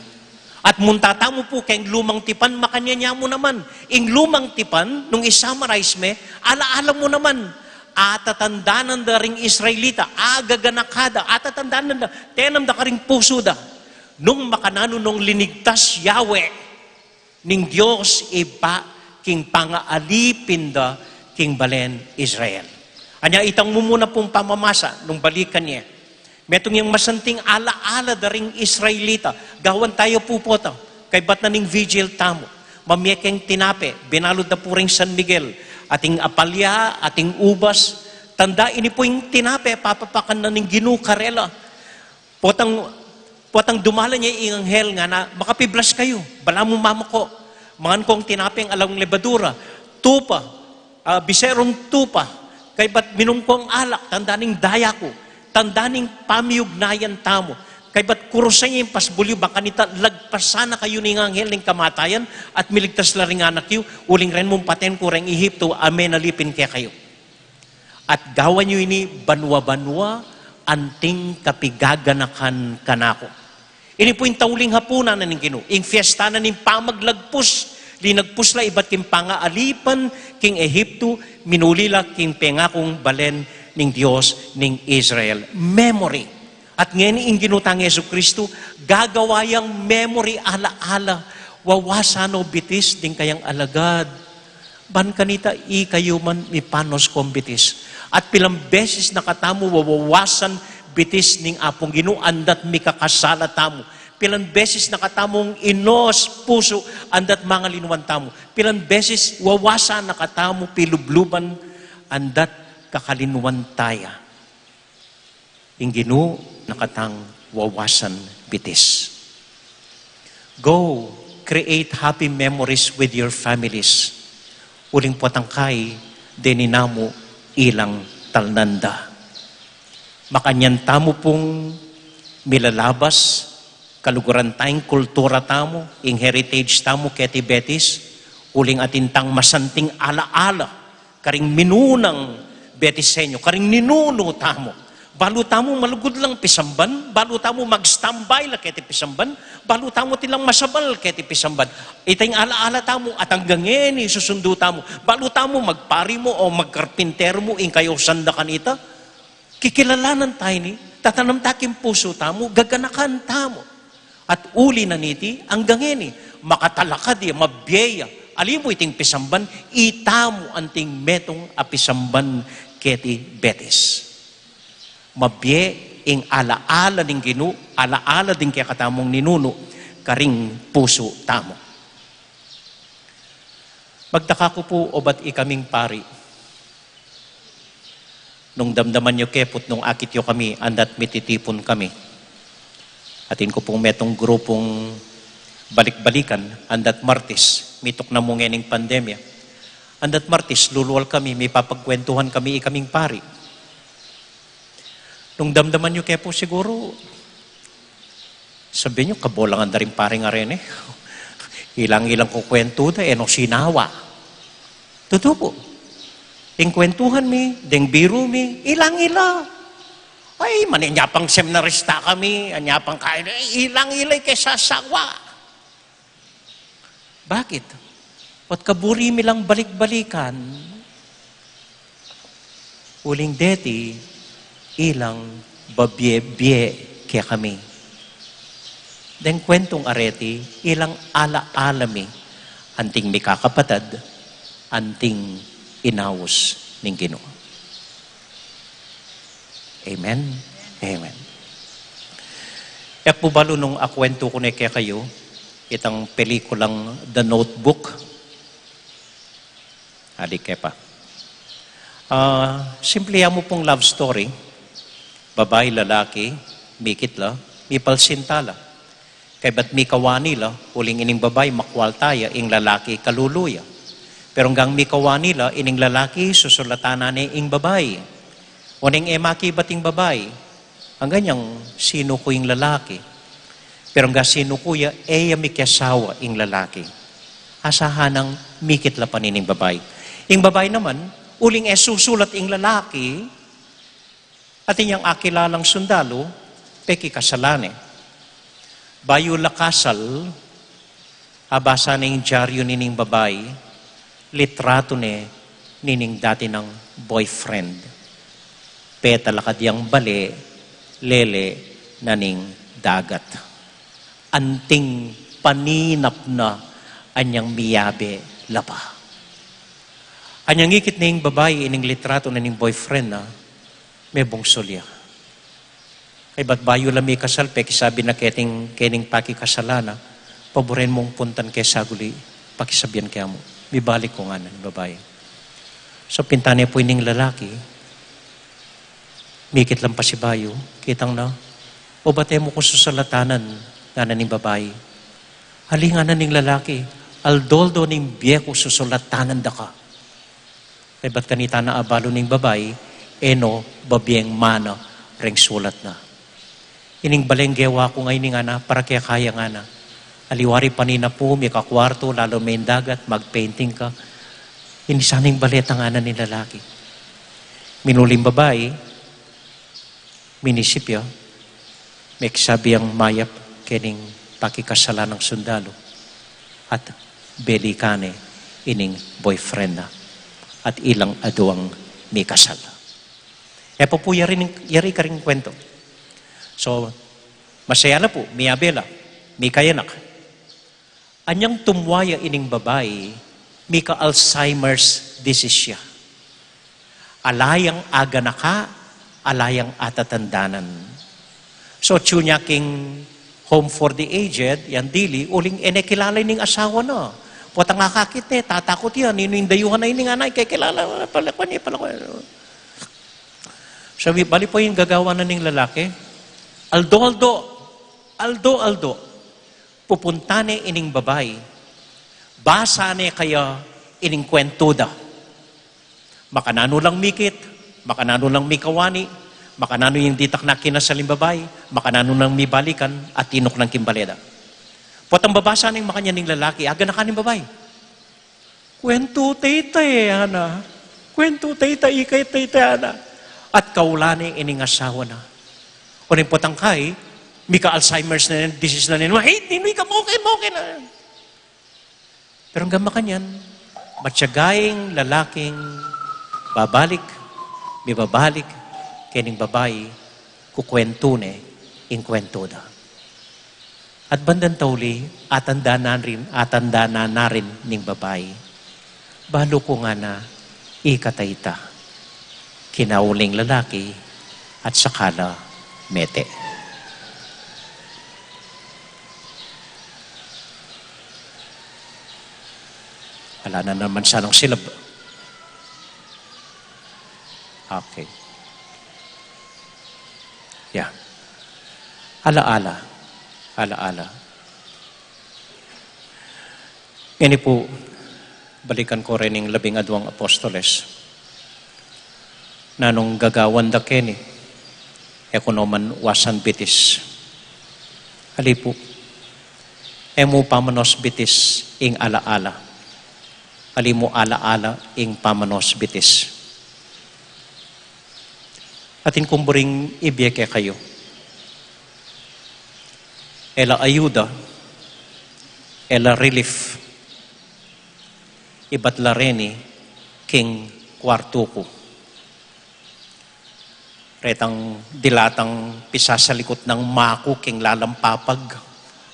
At munta tamu pu keng lumang tipan, makanyan ya mu naman. Ing lumang tipan, nung isummarize me, ala-ala mu naman. Atatandanan da ring Israelita, agaganaka da, atatandanan da, tenam da karing pusu da. Nung makananu, nung linigtas Yahweh ning Dios Ibpa king pangaalipin da king balen Israel. Anya, itang mu mu na pung pamamasa nung balikan ye. Metung yang masanting ala-ala da ring Israelita. Gawan taya pu pota. Kaybat na ning vigil tamu. Mamie keng tinape, binalud da pu ring San Miguel. Ating apalya, ating ubas. Tanda, ini pu ing tinape, papapakan na ning Ginu karela. Potang, potang dumalan ya ing anghel, ngana, makapiblas kayu, balamu mamako. Mangan kong tinapeng alang lebadura, tupa, ah, biserong tupa, kaybat minum kong alak, tanda ning daya ku, tanda ning pamiugnayan tamu, kaybat kurusan ya ing pasbul yu, bang kanita lagpasan na kayu ning anghel ning kamatayan, at miligtas la ring anak yu, uling ren mung paten ku reng Ehipto, a menalipin kekayu. At gawan yu ini banua-banua, anting kapigaganakan kanaku. Ini pu ing tauling hapunan na ning Ginu, ing fiesta na ning pamaglagpus, linagpus la ibat king pangaalipan king Ehipto, minuli la king pengakung balen ning Dios ning Israel. Memory. At ngeni ing Ginu tang Jesucristo, gagawa yang memory, ala-ala, wawasan o bitis ding kayang alagad. Ban kanita ikayu man mipanos kong bitis. At pilang beses na katamu wawawasan bitis ning Apung Ginu, andat mikakasala tamu. Pilang beses na katamung inos pusu, andat mangalinwan tamu. Pilang beses wawasan na katamu pilubluban, andat kakalinwan taya. Ing Ginu na katang wawasan bitis. Go, create happy memories with your families. Uling potang kai, deni namu ilang talnan da. Makanyan tamu pung milalabas, kaluguran tang kultura tamu, ing heritage tamu keti betis, uling atin tang masanting ala-ala, karing minunang betisenyo, karing ninunu tamu. Balu tamu malugud lang pisamban, balu tamu mag-standby la keti pisamban, balu tamu tilang masabal keti pisamban. Iting ala-ala tamu, at anggang ngeni susundu tamu. Balu tamu magpari mu o magkarpinteru mu, ing kayausan da kanita. Kikilalanan taya ini, Tatanam ta king pusu tamu, gaganakan tamu. At uli na niti, anggang ngeni, makatalakad ya, mabie ya. Ali mu iting pisamban, itamu anting metung a pisamban keti Betis. Mabie ing ala-ala ning Ginu, ala-ala ding kekatamung ninunu, karing pusu tamu. Magdaka ku pu obat ikaming pari. Nung damdaman yu ke pu't nung akit yu kami, andat mititipun kami. Atin ku pung metung grupung balik-balikan, andat Martis, mituknang mu ngening pandemya. Andat Martis, lulual kami, mipapagkwentuhan kami ikaming pari. Nung damdaman yu ke pu siguru, sabi yu, kabolangan da ring paring arene. Ilang-ilang kukwentu da, e no sinawa. Tutu pu. Ing kwentuhan mi, deng biru mi, ilang-ila. Ay, mani anya pang seminarista kami, anya pang kain, eh, ilang-ila ke sasawa. Bakit? Ot kaburi mi lang balik-balikan, uling deti ilang babie-bie kekami. Deng kwentung areti, ilang ala-ala mi, anting mikakapatad, anting inaus ning Ginu. Amen. Amen. E ku balu nung akwentu ku ne kekayu itang pelikulang The Notebook. Ali ke pa. Ah, simple ya mu pung love story. Babai, lalaki, mikit la, mipalsinta la. Kaybat mikawani la, uling ining babai makwalta ya, ing lalaki kalulu ya. Pero anggang mikawani la, ining lalaki susulatan na ne ing babai. Oneng e makibat ing babai, anggang yang sinuku ing lalaki. Pero anggang sinuku ya, e ya mikiasawa ing lalaki. Asahan nang mikit la pa nining babai. Ing babai naman, uling e susulat ing lalaki, atin yang akilalang sundalu, pekikasalan ne. Bayu la kasal, abasa ne ing dyaryu nining babai, litratu ne nining dati nang boyfriend. Petalakad yang bale, lele na ning dagat. Anting paninap na anyang miyabe la pa. Anyang ikit ning babai ining litratu na ning boyfriend na, mebungsul ya. Kaybat bayu la mikasal, pekisabi na keting, kening pakikasalan na, paburen mung puntan ke saguli, pakisabian ke amu. Mibalik ku, ngana ning babai. So, pintan ne pu ining lalaki, mikit lang pasibayu, kitang na, obat e mu ku susulatanan, ngana ning babai. Ali, ngana ning lalaki, aldo-aldo ning bie ku susulatanan da ka. Kaybat kanita na abalu ning babai, e no babieng mana reng sulat na. Ining baleng gewa ku ngeni, ngana, para keka ya, ngana. Aliwa ri paninap mu, mikakwartu, lalu me ing dagat, mag-painting ka. Ini sana ing bale ta, ngana ning lalaki. Minuli ing babai, minisip ya, mekisabi yang mayap kening pakikasalan nang sundalu, at belikan ne ining boyfriend na, at ilang aduang mikasal. E pa pu yari ning, yari karing kwentu. So, masaya la pu, miyabe la, mikayanak. Anyang tumwaya ining babai, mika-Alzheimer's disease ya. Ala yang aganaka, ala yang atatandanan. So, atyu ne king Home for the Aged, yang Dili, uling e ne kilala ining asawa na. Potang akakit ne, tatakut ya, ninu ing dayuhan na ini, ngana, e ke kilala, palakwan, e, palakwan. Sabi, bali pu ing gagawan na ning lalaki, aldo-aldo, aldo-aldo, pupuntan ne ining babai, basan ne kaya ining kwentu da. Makananu lang mikit, makananu lang mikawani, makananu yang ditak na kinasal ing babai, makananu lang mibalikan, at tinuknang king bale da. Potang babasa neng makanyan ning lalaki, aganakan ning babai. Kwentu tayta e, ngana. Kwentu tayta, ikay tayta, ngana. At kaulan ne ining asawa na. Oneng potang kai, mika-Alzheimer's na, disease na nen, "Hey, tinuy ka, moke, moke na." Pero anggang makanyan, matyaga ing lalaking babalik, mibabalik kening babai, Kukuwentu ne ing kuwentu da. At bandang tauli, atandanan rin, atandanan na rin ning babai. Balu ku ngana, ikata ita. Kinauling lalaki at saka la mete. Ala na naman sanang silab. Okay. Yeah. Ala-ala. Ala-ala. Ngeni pu, balikan ku rin ing labing aduang apostoles. Nanung gagawan da keni, e ku no man wasan bitis. Ali pu, e mu pamanos bitis ing ala-ala. Ali mu ala-ala ing pamanos bitis. Atin kung buring ibie kekayu. E la ayuda, e la relief, ibat la reni king kuartu ku. Retang dilatang pisasalikut nang maku king lalampapag,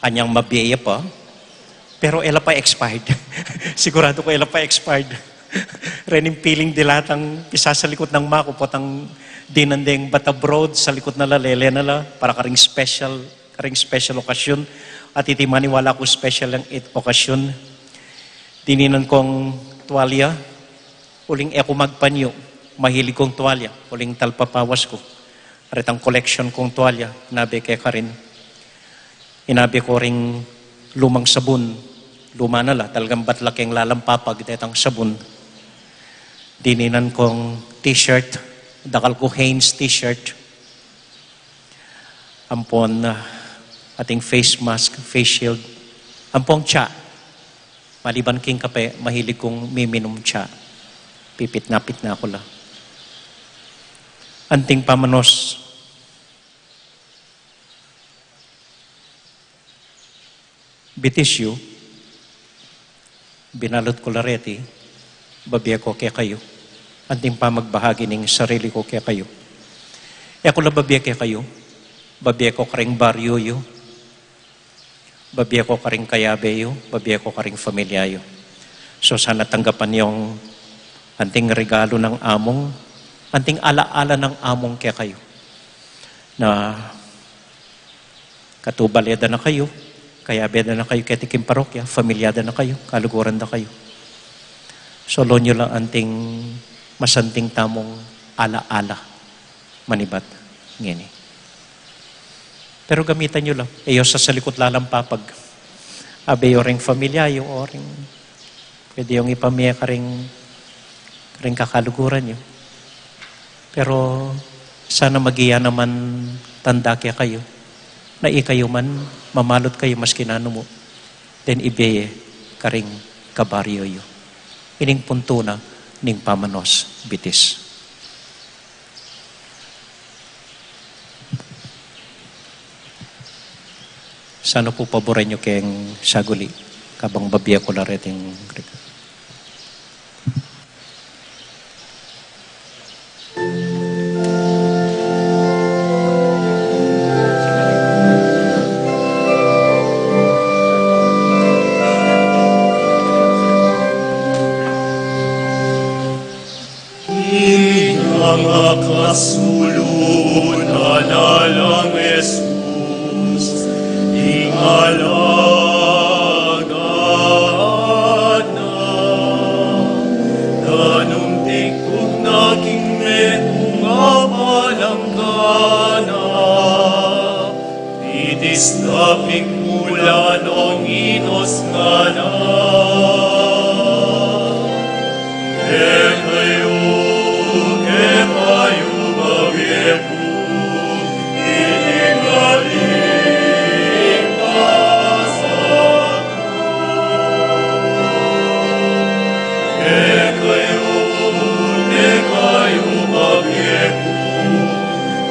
anyang mabie ya pa, pero e la pa expired. Siguradu ku e la pa expired. Rening piling dilatang pisasalikut nang maku, potang dinan deng bat abroad, salikut na la, lele na la, para karing special, karing special okasyon. At iti maniwala ku special yang it-, okasyon. Dininan kung tuwalya, uling e ku magpanyu, mahilig kung tuwalya, uling talpapawas ku. Retang collection kung tuwalya, inabe ke karin. Inabe ku ring lumang sabun, luma na la, talagang bat la keng lalampapag detang sabun. Dininan kung t-shirt, dakal ku Hanes t-shirt. Ampon, ah, ating face mask, face shield. Ampong tsa. Maliban king kape, mahilig kung miminum tsa. Pipitna-pitna ku la. Anting pamanos. Bitis yu, binalut ku la reti, babie ku kekayu. Anting pamagbahagi ning sarili ku kekayu. E ku la babie kekayu, babie ku karing baryu yu, babie ku karing kayabe yu, babie ku karing familia yu. So sana tanggapan yung anting regalo nang Among, anting ala-ala nang Among kekayu. Na katubale da na kayu, kayabe da na kayu keti king parokya, familia da na kayu, kaluguran da kayu. Solo yu la anting masanting tamung ala-ala manibat ngeni. Pero gamitan yu la, e yu sasalikut lalampapag. Abe yu ring familia yu, o ring pwede yung ipamie karing, karing kakaluguran yu. Pero sana maging ya naman tanda kekayu na ikayu man, mamalut kayu maski nanu mu, den ibie ye karing kabaryu yu. Ining puntu na ning pamanos bitis. Sana pu paburen yu keng saguli, kabang babie ku la reting Inya ngakasulud na la nang Jesus, ing alagad na, danum tikug na king metung a palanggana. Bitis na pigmula nong inos ngana. Kekayu, kekayu babie ku, iti ing aling pasag ku. Kekayu, kekayu babie ku,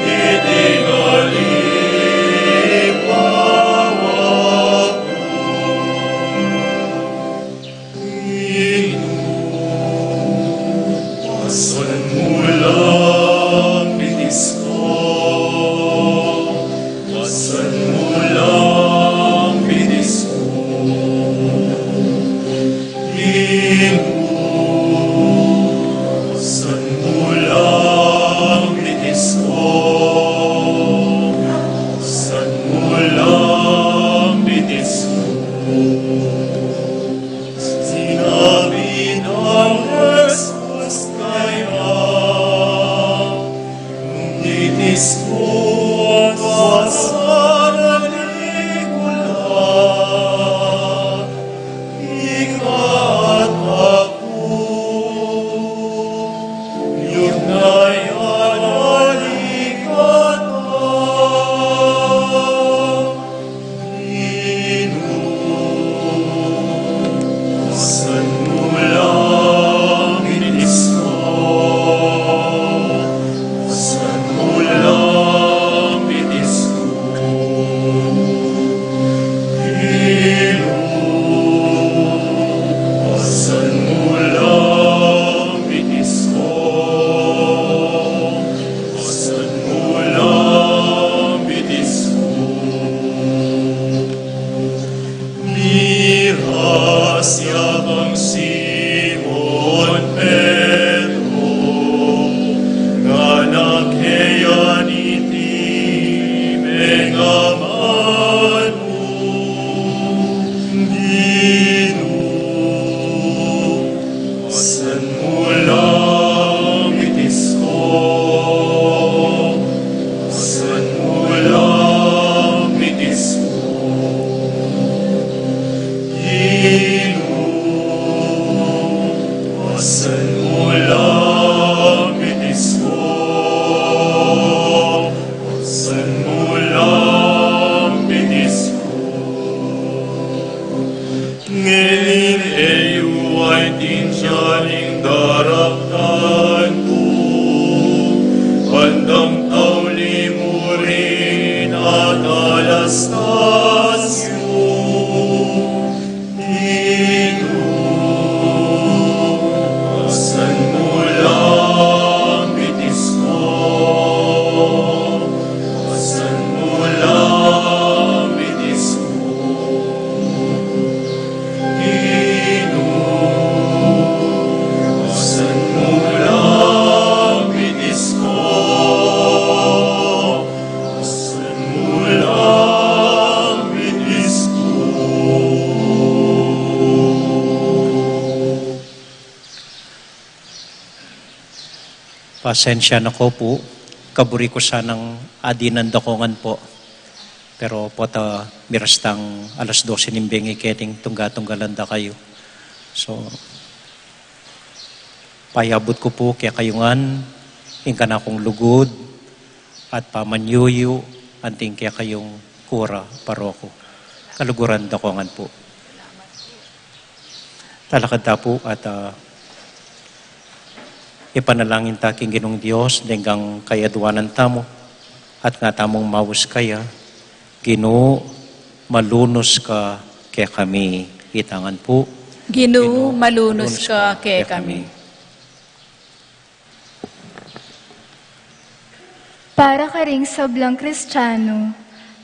iti ing aling pasag ku. Miras ya kang Simon Pedro, ngana keya iti mengamanung Ginu, pasan mu lang iti siko, pasan mu lang iti siko. Ginu, pasan mu lang iti siko, pasan mu lang iti siko. Ngening e yu atin ing daraptan ku, bandang tauli mu rin at alastas yu. Ginu, pasan mu lang iti siko, pasan mu lang iti siko. Ginu, pasan mu lang iti siko, pasan mu lang iti siko. Pasensya na ko pu, kaburi ku sanang adinan da ko ngan pu. Pero pota miras tang alas dose ning bengi keting tungga-tunggalan da kayu. So, payabut ku pu kekayu ngan ing kanakung lugud at pamanyuyu anting kekayung kura paroko. Kaluguran da ko ngan pu. Talakad ta pu at, ah, ipanalangin ta king Ginung Dios deng kayaduanan tamu at nga tamung maus kaya. Ginu, malunus ka kekami. Ita ngan pu. Ginu, malunus ka kekami. Para karing sablang Kristiano,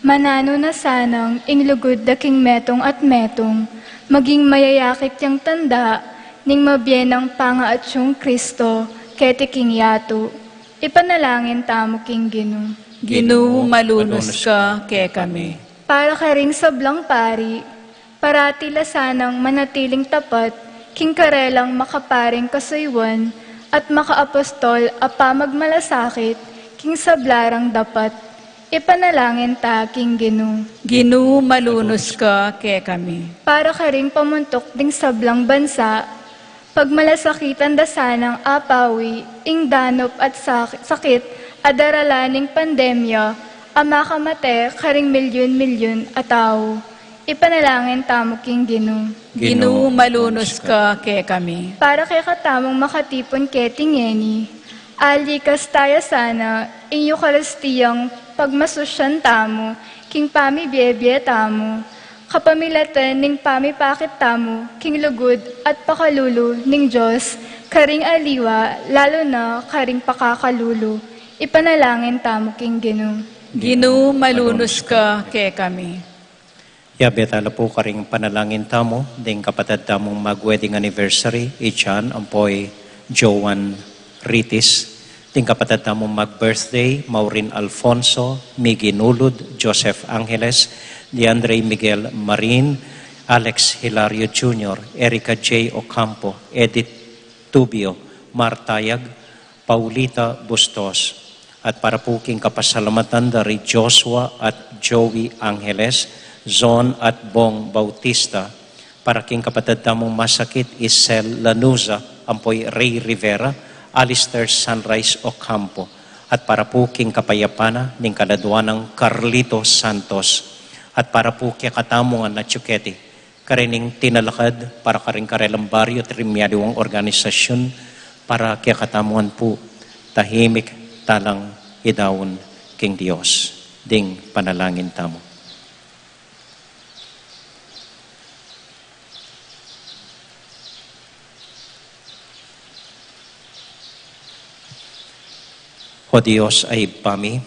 mananu na sanang ing lugud da king metung at metung maging mayayakit yang tanda ning mabie nang pangaatyung Kristo keti king yatu. Ipanalangin tamu king Ginu. Ginu, malunus ka kekami. Para karing sablang pari, parati la sanang manatiling tapat king karelang makaparing kasuyuan at makaapostol a pamagmalasakit king sabla rang dapat. Ipanalangin ta king Ginu. Ginu, malunus ka kekami. Para karing pamuntuk ding sablang bansa, pagmalasakitan da sanang apawi ing danup at sak-, sakit a daralan ning pandemya a makamate karing milyun-milyun a tau. Ipanalangin tamu king Ginu. Ginu, malunus ka kekami. Para kekatamung makatipun keti ngeni, alikas taya sana ing Eukaristiyang pagmasusyan tamu king pamibie-bie tamu, kapamilatan ning pamipakit tamu king lugud at pakalulu ning Dios karing aliwa, lalu na karing pakakalulu. Ipanalangin tamu king Ginu. Ginu, malunus ka kekami. Yabe tala pu karing panalangin tamu ding kapatad tamung mag-wedding anniversary, i John ampo i Joan Ritis. Ding kapatad tamung mag-birthday, Maureen Alfonso, Miggy Nulud, Joseph Angeles, Diandre Miguel Marin, Alex Hilario Junior, Erica J Ocampo, Edith Tubio, Mar Tayag, Paulita Bustos. At para pu king kapasalamatan da ri Joshua at Joey Angeles, Zon at Bong Bautista, para king kapatad tamung masakit, Isel Lanuza, ampo i Ray Rivera, Alistair Sunrise Ocampo, at para pu king kapayapan na ning kaladwa nang Carlito Santos, at para pu kekatamu ngan atyu keti, karing tinalakad para karing karelang baryo at ring mialiwang organisasyun, para kekatamu ngan pu, tahimik talang idaun king Dios ding panalangin tamu. O Dios a Ibpa mi,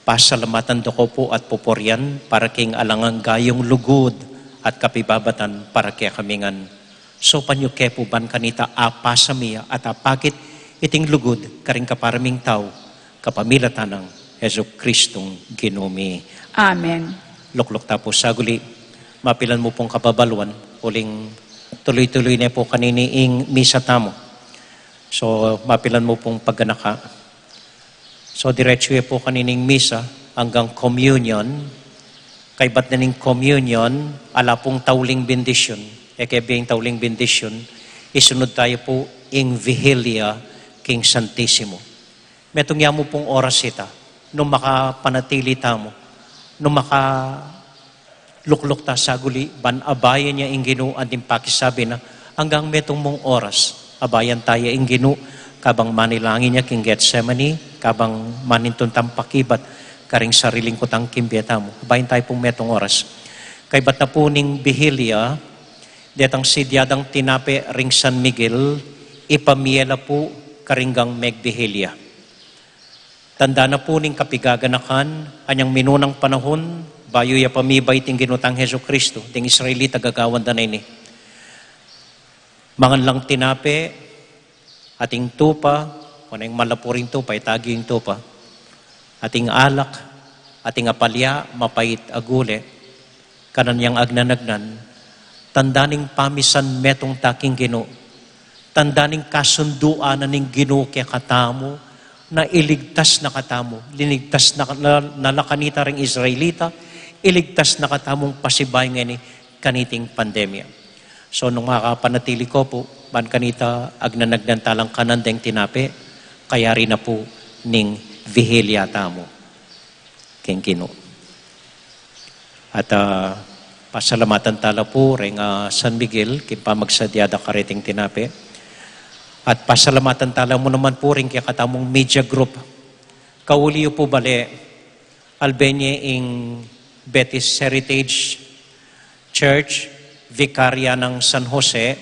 pasalamatan da ko pu at pupurian para king alang gayung lugud at kapibabatan para kekami ngan. Saupan yu ke pu ban kanita apasa mi ya at apakit iting lugud karing kapara ming tau, kapamilatan nang Jesucristong Ginu mi. Amen. Lukluk ta pu saguli, mapilan mu pung kababaluan, uling tuluy-tuluy ne pu kanini ing misa tamu. So, mapilan mu pung pagganaka. So, diretsu ye pu kanini ing misa anggang communion. Kaybat na ning communion, ala pung tauling bendisyun. E ke bie ing tauling bendisyun, isunud taya pu ing Vigilia king Santisimo. Metung ya mu pung oras ita, nung makapanatili tamu, nung makalukluk ta saguli, ban abayan ya ing Ginu, anting pakisabi na, anggang metung mung oras, abayan taya ing Ginu, kabang manalangin ya king Getsemani, kabang manintun tang pakibat karing sariling kutang king bie tamu. Abayan taya pung metung oras. Kaybat na pu ning Vigilia, detang sidyadang tinape ring San Miguel, ipamie la pu karing gang megbihilia. Tanda na pu ning kapigaganakan, anyang minunang panahun, bayu ya pamiba iting Ginu tang Jesucristo, ding Israelita gagawan da na ini. Mangan lang tinape, ating tupa, o neng malapu ring tupa, itagi ing tupa, ating alak, ating apalya, mapait a gule, kanan yang agnan-agnan, tanda ning pamisan metung ta king Ginu, tanda ning kasunduan na ning Ginu kekatamu, na iligtas na katamu, linigtas na, na, na la kanita ring Israelita, iligtas na katamung pasibayu ngeni kaniting pandemya. So, nung makapanatili ko pu, ban kanita agnan-agnan talang kanan deng tinape, kayari na pu ning Vigilia tamu king Ginu. At, ah, pasalamatan tala pu reng, ah, San Miguel, king pamagsadya da kareting tinape. At pasalamatan tala mu naman pu ring kekatamung media group. Kauli yu pu bale, albe ne ing Betis Heritage Church, Vicaria ng San Jose,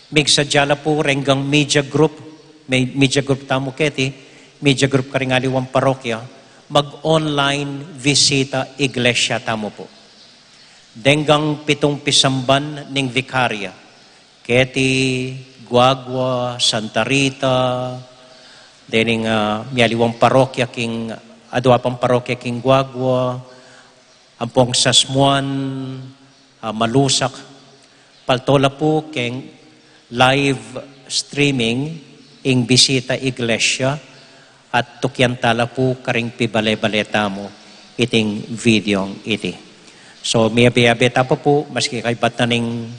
migsadya la pu reng gang media group, me-, media group tamu keti, media group karing aliwang parokya, mag-online visita iglesia tamu pu. Deng gang pitung pisamban ning Vicaria, keti Guagua, Santa Rita, dening, ah, mialiwang parokya king, adwa pang parokya king Guagua, ampong Sasmuan, ah, Malusak, palto la pu keng live streaming ing bisita iglesia, at tukyan tala pu karing pibale-bale tamu iting videong iti. So, miyabe-yabe ta pa pu, maski kaybat na ning,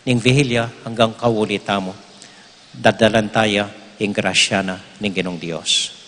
ning Vigilia, anggang kauli tamu. Dadalan taya ing grasya na ning Ginung Dios.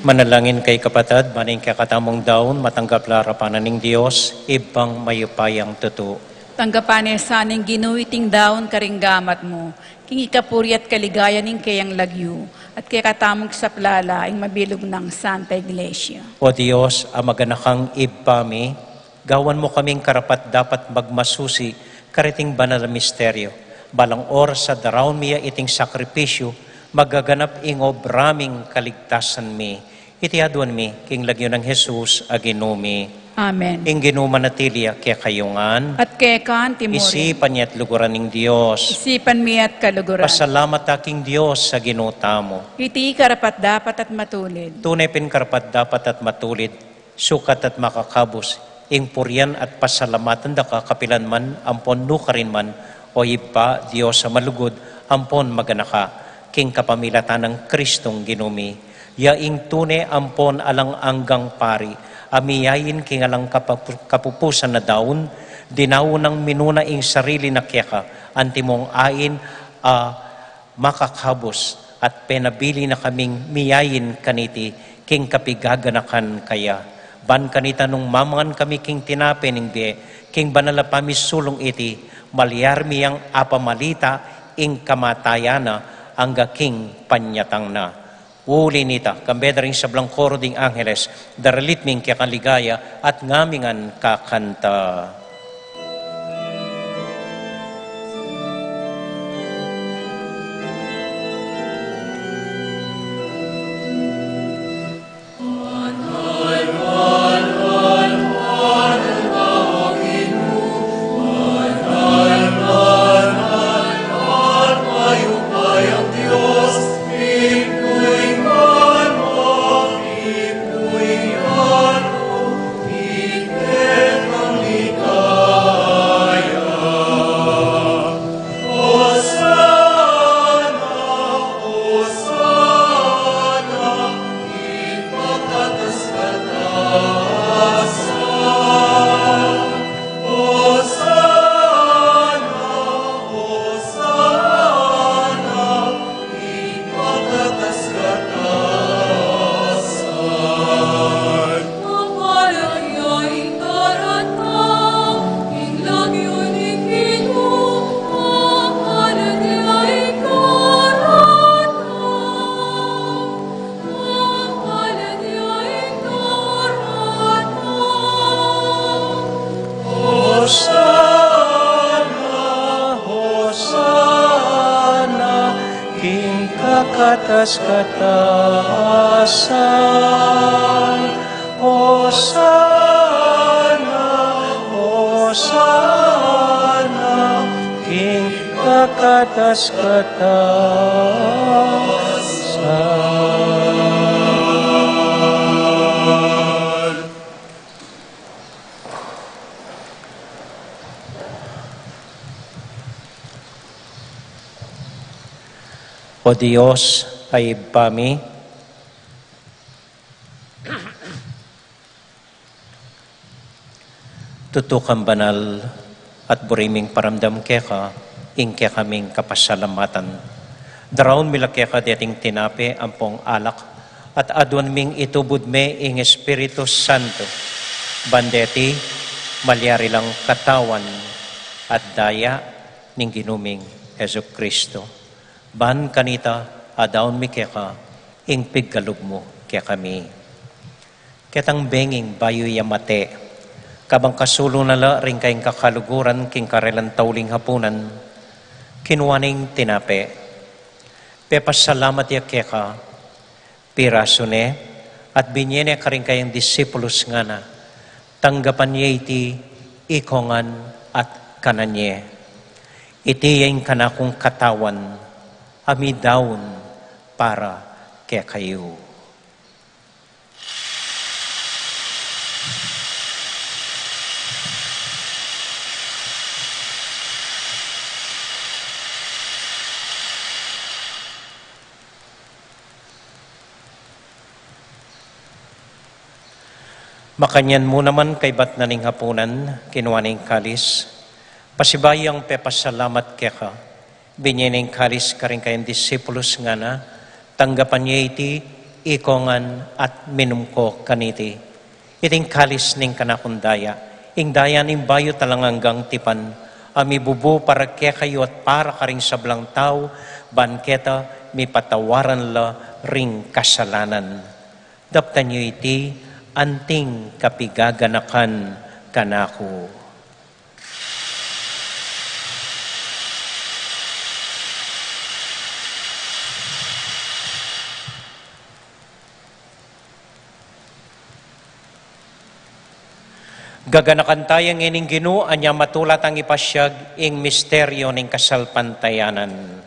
Manalangin kayu, kapatad, ban ing kekatamung daun matanggap la arapan na ning Dios, Ibpang mayupayang tutu. Tanggapan na sa ning Ginu iting daun karing gamat mu, king ikapuri at kaligayan ning keyang lagyu, at kekatamung saplalan ing mabilug nang Santa Iglesia. O Dios, a maganakang Ibpa mi, gawan mu kaming karapat-dapat magmasusi kareting banal a misteryo. Balang oras a daraun mi ya iting sakripisyu, magaganap ing obra ming kaligtasan mi. Iti aduan mi king lagyu nang Jesus a Ginu mi. Amen. Ing Ginu manatili ya kekayu ngan. At keka mu rin. Isipan ya at luguran ning Dios. Isipan mi at kaluguran. Pasalamat ta king Dios a Ginu tamu. Iti karapat-dapat at matulid. Tune pin karapat-dapat at matulid, sukat at makakabus, ing purian at pasalamatan da ka kapilan man ampon nukarin man, o Ibpa, Dios a malugud ampon maganaka, king kapamilatan nang Kristong Ginu mi. Ya ing tune ampon alang anggang pari, a miyain king alang kapapu-, kapupusan a daun, dinaun nang minuna ing sarili na keka, antimong ain a makakabus, at penabili na kaming miyain kaniti king kapigaganakan kaya. Ban kanita nung mamangan kami king tinape ning bie, king banal a pamisulung iti, malyari mi yang apamalita ing kamatayan na angga king panyatang na. Uli nita, kambe da ring sablang koro ding angeles, daralit mi ing kekang ligaya at ngamingan kakanta. Hosana, Hosana, king kakatas-katasan. Hosana, Hosana, king kakatas-katasan. O Dios, a Ibpa mi, tutu kang banal, at buri ming paramdam keka ing kekaming kapasalamatan. Daraun mi la keka deting tinape ampong alak, at aduan ming itubud me ing Espiritu Santo, ban deti malyari lang katawan at daya ning Ginu ming Jesucristo. Ban kanita, adaun mi keka ing pigkalub mu kekami. Ketang benging bayu ya mate, kabang kasulu na la ring kayang kakaluguran king karelang tauling hapunan, kinua ne ing tinape, pepasalamat ya keka, pirasu ne, at binye ne karing kayang disipulus, ngana, tanggapan ye iti, ikongan at kanan ye. Iti ya ing kanakung katawan, a midaun para kekayu. Makanyan mu naman kaybat na ning hapunan, kinua ne ing kalis, pasibayu yang pepasalamat keka, binye ne ing kalis karing kayang disipulus, ngana, tanggapan ye iti, Ikongan at minum ko kaniti. Iting kalis ning kanakung daya, ing daya ning bayu at alang anggang tipan, a mibubu para kekayu at para karing sablang tau, ban keta mipatawaran la ring kasalanan. Daptan yu iti anting kapigaganakan kanaku. Gaganakan taya ngening Ginu, anya matula tang ipasiag ing misteryo ning kasalpantayanan.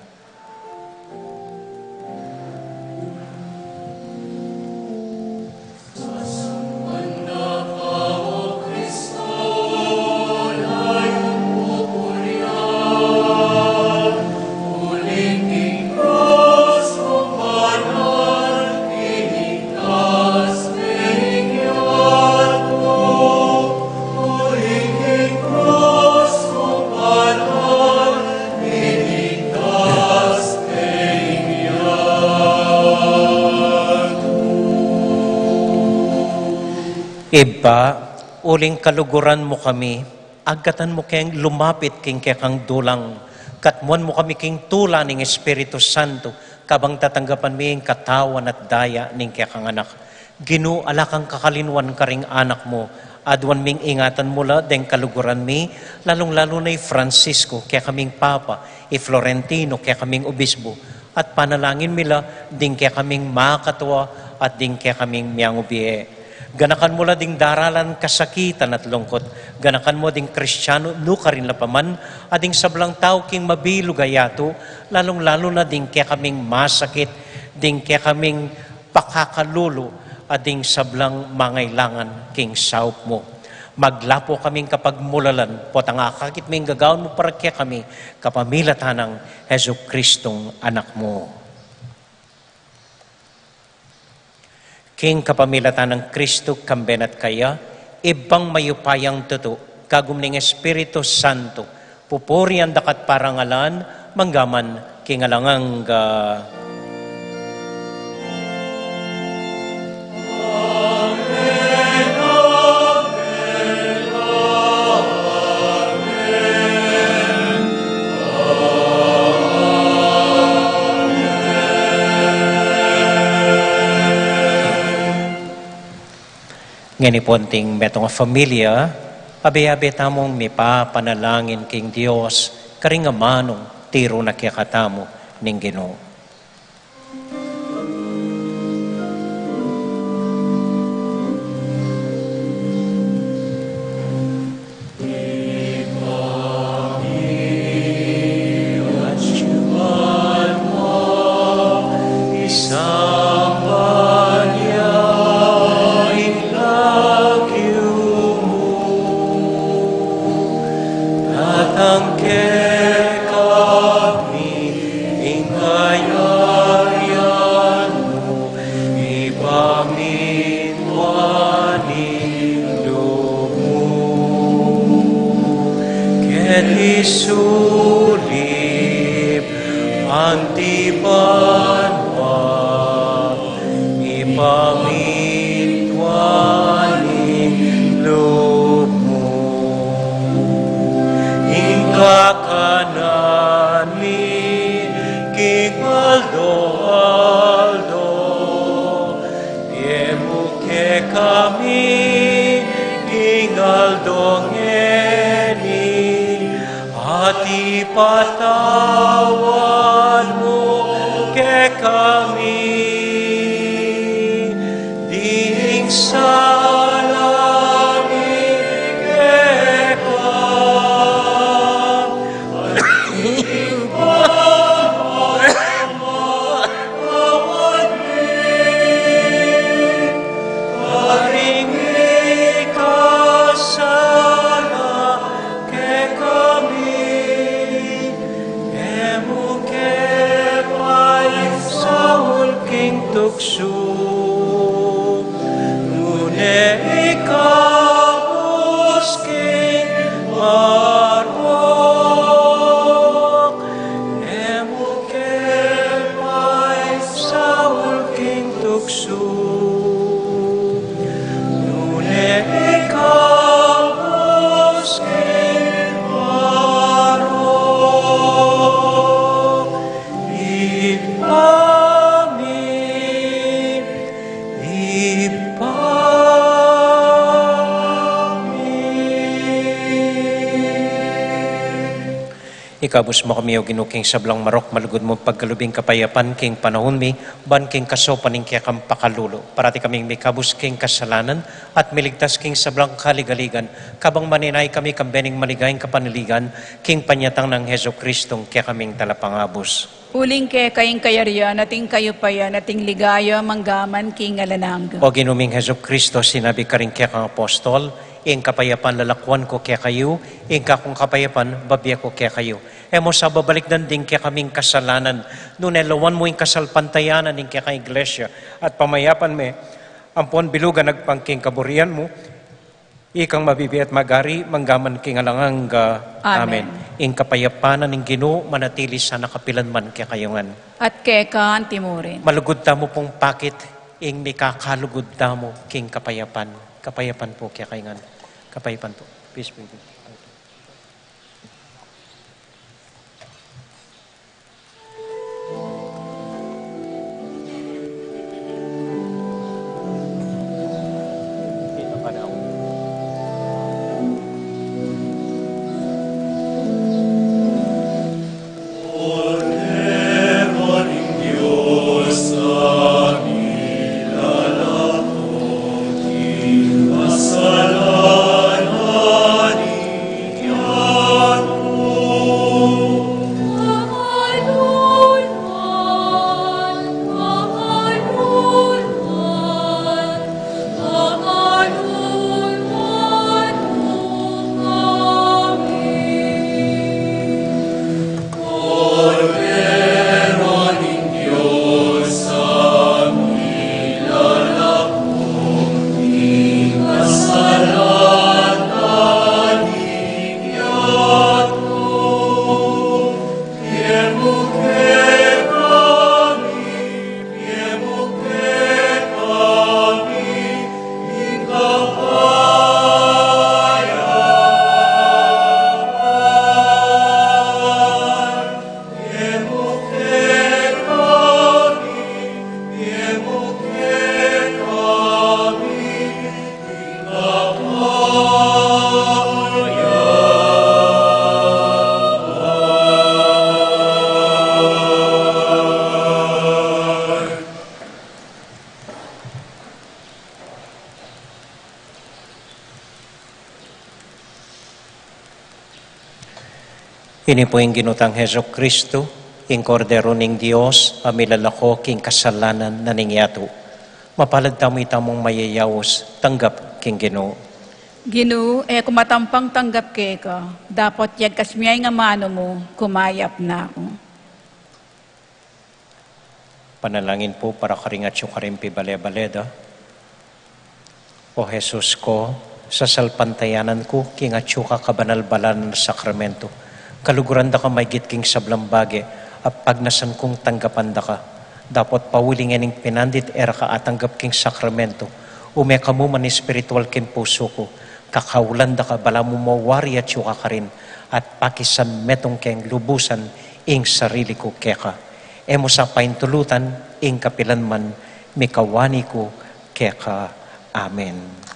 Ibpa, uling kaluguran mu kami, agkatan mu keng lumapit king kekang dulang, katmuan mu kami king tula ning Espiritu Santo, kabang tatanggapan mi ing katawan at daya ning kekang Anak. Ginu, ala kang kakalinuan karing anak mu, aduan ming ingatan mu la deng kaluguran mi, lalung-lalu na i Francisco, kekaming Papa, i Florentino, kekaming Obispo, at panalangin mi la ding kekaming makatua at ding kekaming miangubie. Ganakan mu la ding daralan kasakitan at lungkut, ganakan mu ding Kristiano nukarin la pa man, at ding sablang tau king mabilug a yatu, lalung-lalu na ding kekaming masakit, ding kekaming pakakalulu, at ding sablang mangailangan king saup mu. Maglapu kaming kapagmulalan, potang akakit mi ing gagawan mu para kekami, kapamilatan nang Jesucristong Anak mu. King kapamilatan nang Kristo, kambe na at kaya, Ibpang mayupayang tutu, kagum ning Espiritu Santo, pupurian da ka at parangalan, mangga man king alang angga. Ngeni ponting metung a familia, abe-abe tamung mipapanalangin king Dios, karing amanung tiru na kekatamu ning Ginu. Datang kekami ing kayarian mu, ipamintuan ing lub mu. Keti sulip anti banua, ipamintuan ing lub mu. Ing kakanan mi king aldo-aldo, ibie mu kekami king aldo ngeni, at ipatawad mu kekami ding sala mi keka, karing mikasala kekami, e mu ke paisaul king tuksu, nune Ikabus mu kami, O Ginu, king sablang marok, malugud mung pagkalub ing kapayapan king panaun mi, ban king kasaupan ning kekang pakalulu, parati kaming mikabus king kasalanan, at miligtas king sablang kaligaligan, kabang maninaya kami kambe ning maligayang kapanaligan, king panyatang nang Jesucristong kekaming Talapangabus. Uling keka ing kayarian, at ing kayupayan, at ing ligaya, mangga man king alang angga. O Ginu ming Jesucristo, sinabi karing kekang apostol, ing kapayapan lalakuan ku kekayu, ing kakung kapayapan bibie ku kekayu. E mu sa babalikdan ding kekaming kasalanan, nune lawan mu ing kasalpantayanan ning kekang Iglesia, at pamayapan me ampon bilugan agpang king kaburian mu, ikang mabibie at magari, mangga man king alang angga. Amen. Amen. Ing kapayapan na ning Ginu manatili sana kapilan man kekayu ngan. At keka antimurin. Malugud tamu pung pakit ing mikakalugud tamu king kapayapan. Kapayapan pu kekayu ngan. Kapayapan pu. Peace be with you. Ini pu ing Ginu tang Jesucristo, ing Kordero ning Dios, a milalako king kasalanan na ning yatu. Mapalad tamu itamung mayayaus, tanggap king Ginu. Ginu, e ku matampang tanggap keka, dapot yagkas mu ya ing amanu mu, kumayap na ku. Panalangin pu para karing atyu karing pibale-bale da. O Jesus ku, sasalpantayanan ku king atyu ka kabanal-banalan a sakramento, kaluguran da ka maigit king sablang bage, a pagnasan kung tanggapan da ka. Dapot pauli ngening pinandit e ra ka atanggap king sakramento, ume ka mu man espiritual king pusu ku, kakaulan da ka balamu mawari atyu ka karin, at pakisan metung keng lubusan ing sarili ku keka. E mu sa paintulutan ing kapilan man, mikawani ku keka. Amen.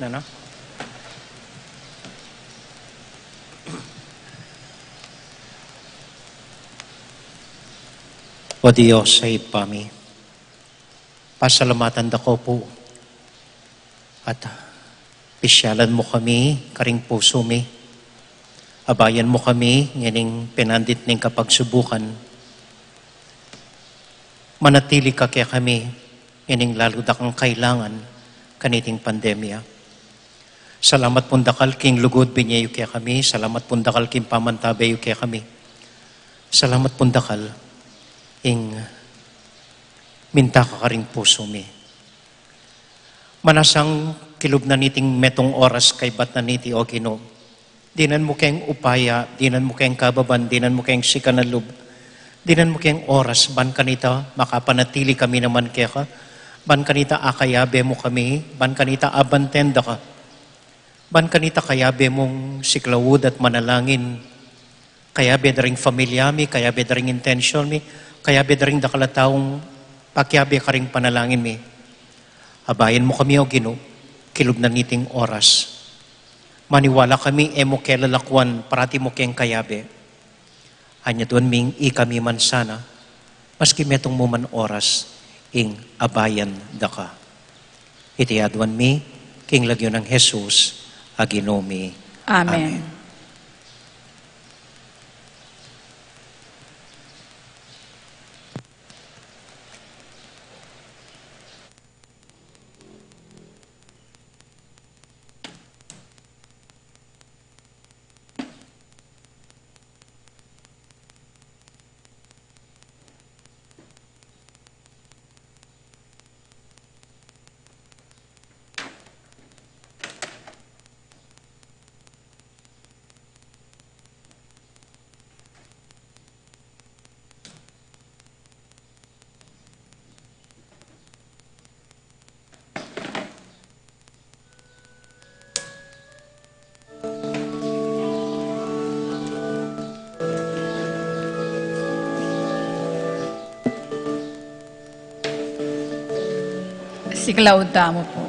Ano? O Dios, a Ibpa mi, pasalamatan da ka pu at pisyalan mu kami karing pusu mi. Abayan mu kami ngening penandit ning kapagsubukan. Manatili ka kekami ngening lalu da kang kailangan kaniting pandemya. Salamat pung dakal king lugud binye yu kekami. Salamat pung dakal king pamantabe yu kekami. Salamat pung dakal ing minta ka karing pusu mi. Manasang kilub na niting metung oras kaybat na niti, O Ginu. Dinan mu keng upaya, dinan mu keng kababan, dinan mu keng sikan a lub, dinan mu keng oras, ban kanita makapanatili kami naman keka, ban kanita akayabe mu kami, ban kanita abanten da ka, ban kanita kayabe mung siklaud at manalangin, kayabe da ring familia mi, kayabe da ring intensyon mi, kayabe da ring dakal a taung pakiabe karing panalangin mi. Abayan mu kami, O Ginu, kilub na niting oras. Maniwala kami e mu ke lalakuan, parati mu keng kayabe. Anya aduan ming ikami man sana, maski metung mu man oras, ing abayan da ka. Iti aduan mi king lagyu nang Jesus a Ginu mi. Amen. Amen. Siklaud tamu pu.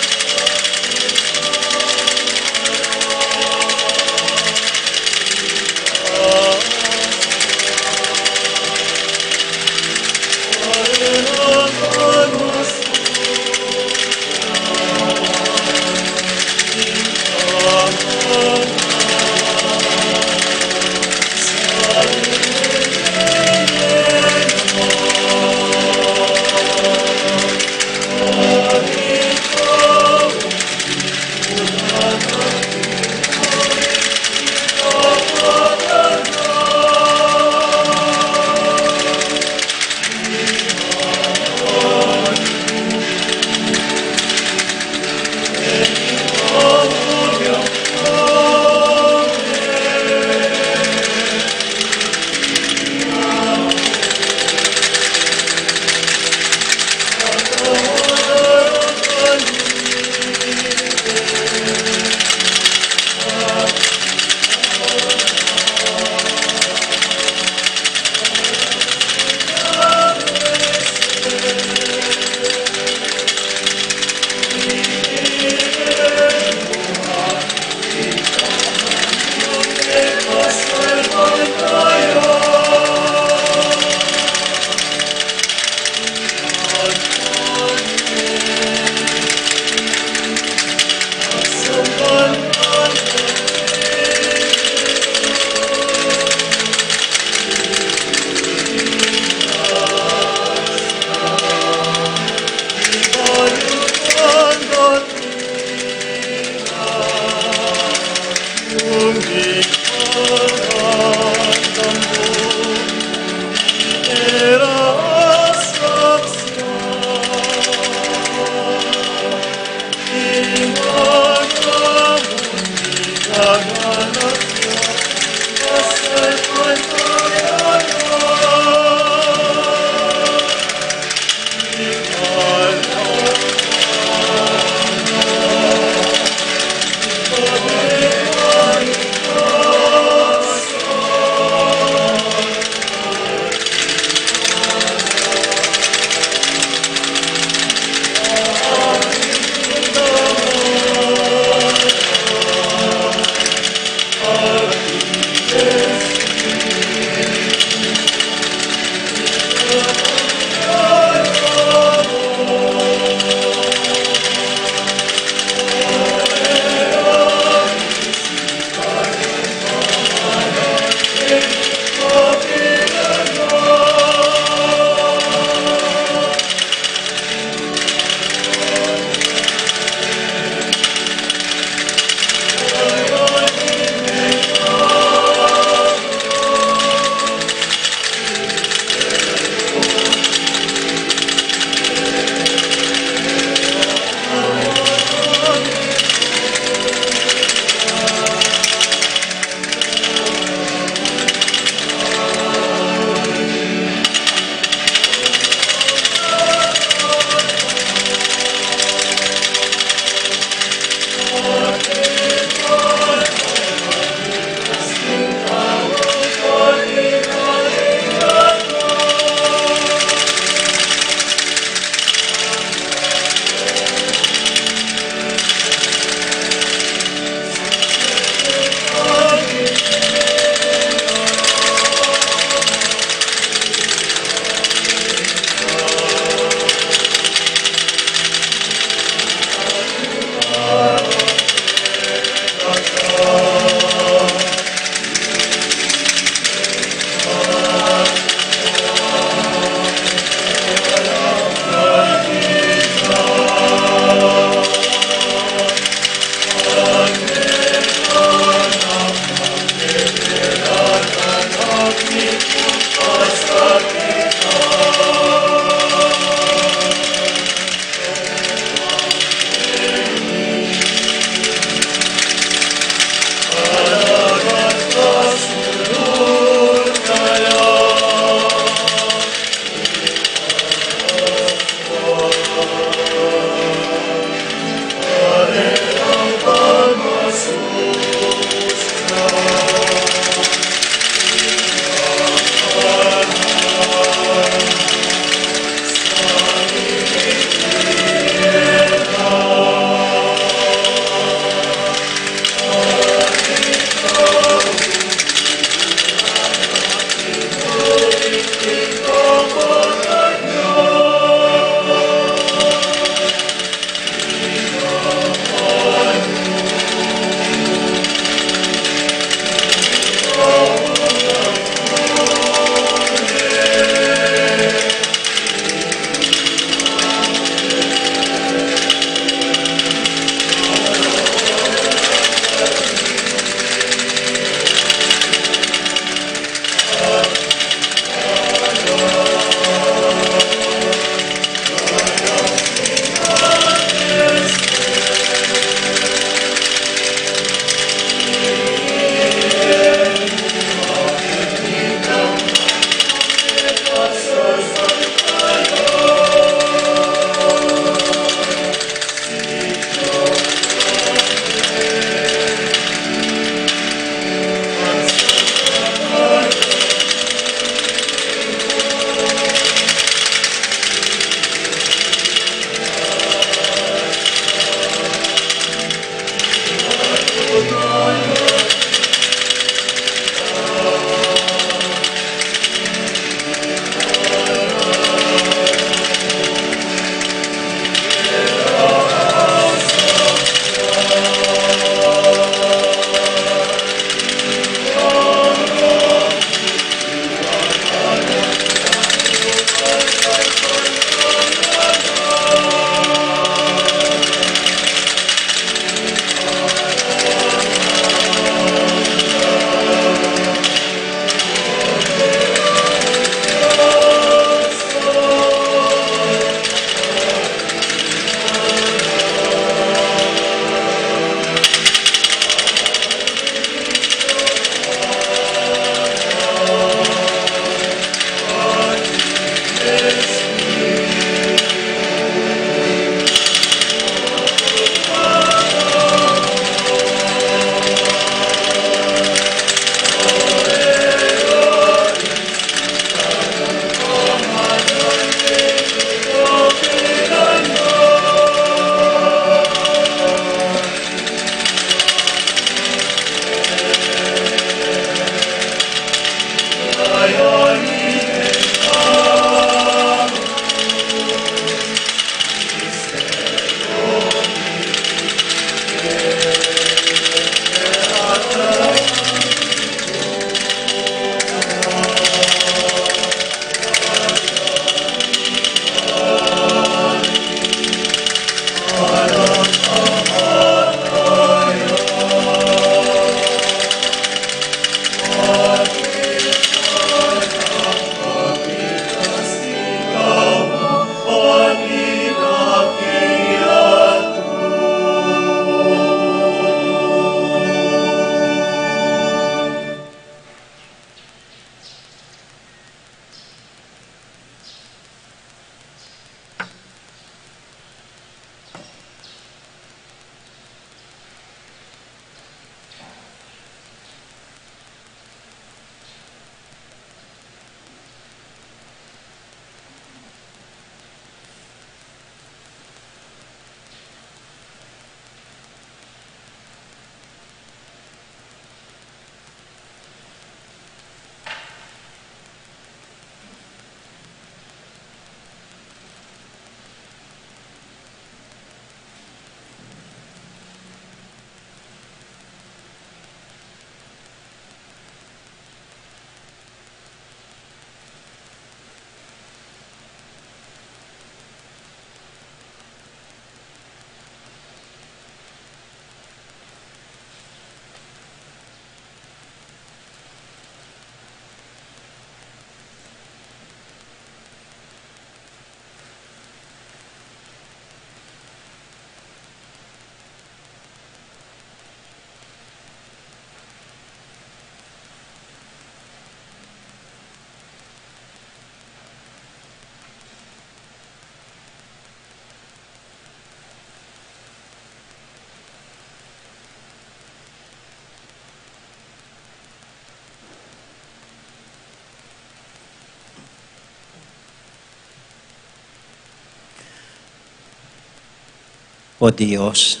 O Dios,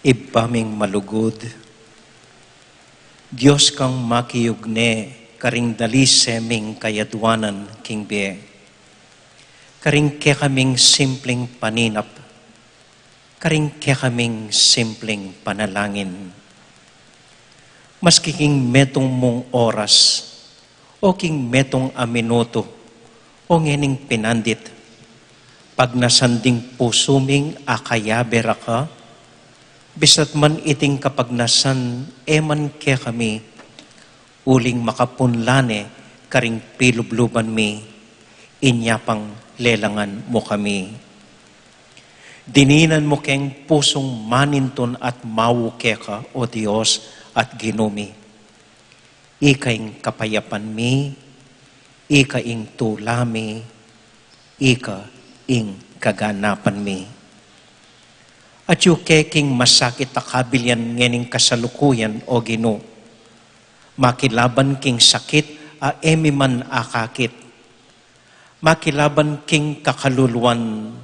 Ibpa ming malugud, Dios kang makiugne karing dalise ming kayadwanan king bie, karing kekaming simpling paninap, karing kekaming simpling panalangin. Maski king metung mung oras, o king metung a minutu, o ngening pinandit, pagnasan ding pusu ming akayabe ra ka, bisat man iting kapagnasan e man kekami, uling makapunla ne karing pilubluban mi, inya pang lelangan mu kami. Dininan mu keng pusung manintun at mau keka, O Dios at Ginu mi. Ika ing kapayapan mi, ika ing tula mi, ika ing kaganapan mi. Atyu ke king masakit a kabilian ngening kasalukuyan, O Ginu. Makilaban king sakit a e mi man akakit. Makilaban king kakaluluan,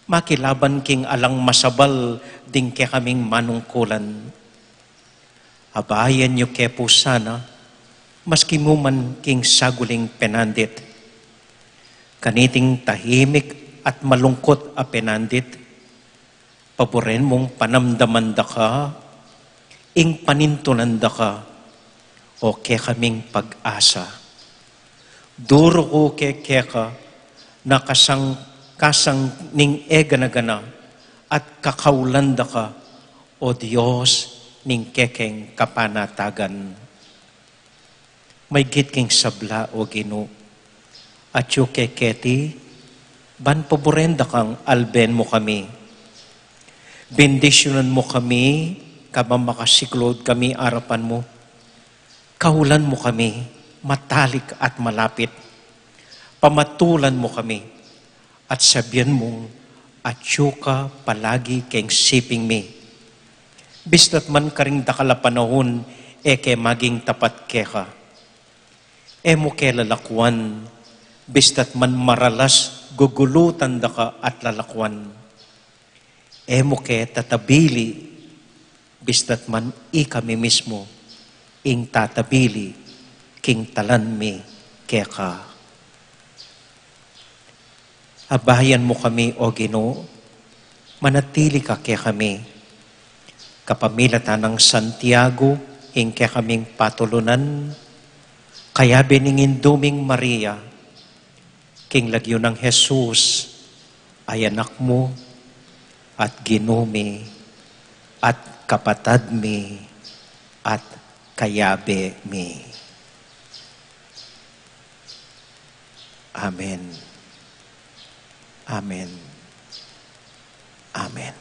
makilaban king alang masabal ding kekaming manungkulan. Abayan yu ke pu sana, maski mu man king saguling penandit. Kaniting tahimik at malungkut a penandit, paburen mung panamdaman da ka, ing panintunan da ka, o kekaming pag-asa. Duru ku ke keka, na kasang-kasang ning e gana-gana, at kakaulan da ka, O Dios ning kekeng kapanatagan. Maygit king sabla, O Ginu, atyu ke keti, ban paburen da kang alben mu kami. Bendisyunan mu kami, kabang makasiklaud kami arapan mu. Kaulan mu kami, matalik at malapit. Pamatulan mu kami, at sabian mung atyu ka palagi keng siping mi. Bista't man karing dakal a panaun, e ke maging tapat keka. E mu ke lalakwan, bista't man maralas gugulutan da ka at lalakwan. E mu ke tatabili, bista't man ikami mismu ing tatabili king talan mi keka. Abayan mu kami, O Ginu, manatili ka kekami. Kapamilatan nang Santiago, ing kekaming patulunan, kayabe ning Indu ming Maria, king lagyu nang Jesus, a Anak mu, at Ginu mi, at Kapatad mi, at Kayabe mi. Amen. Amen. Amen.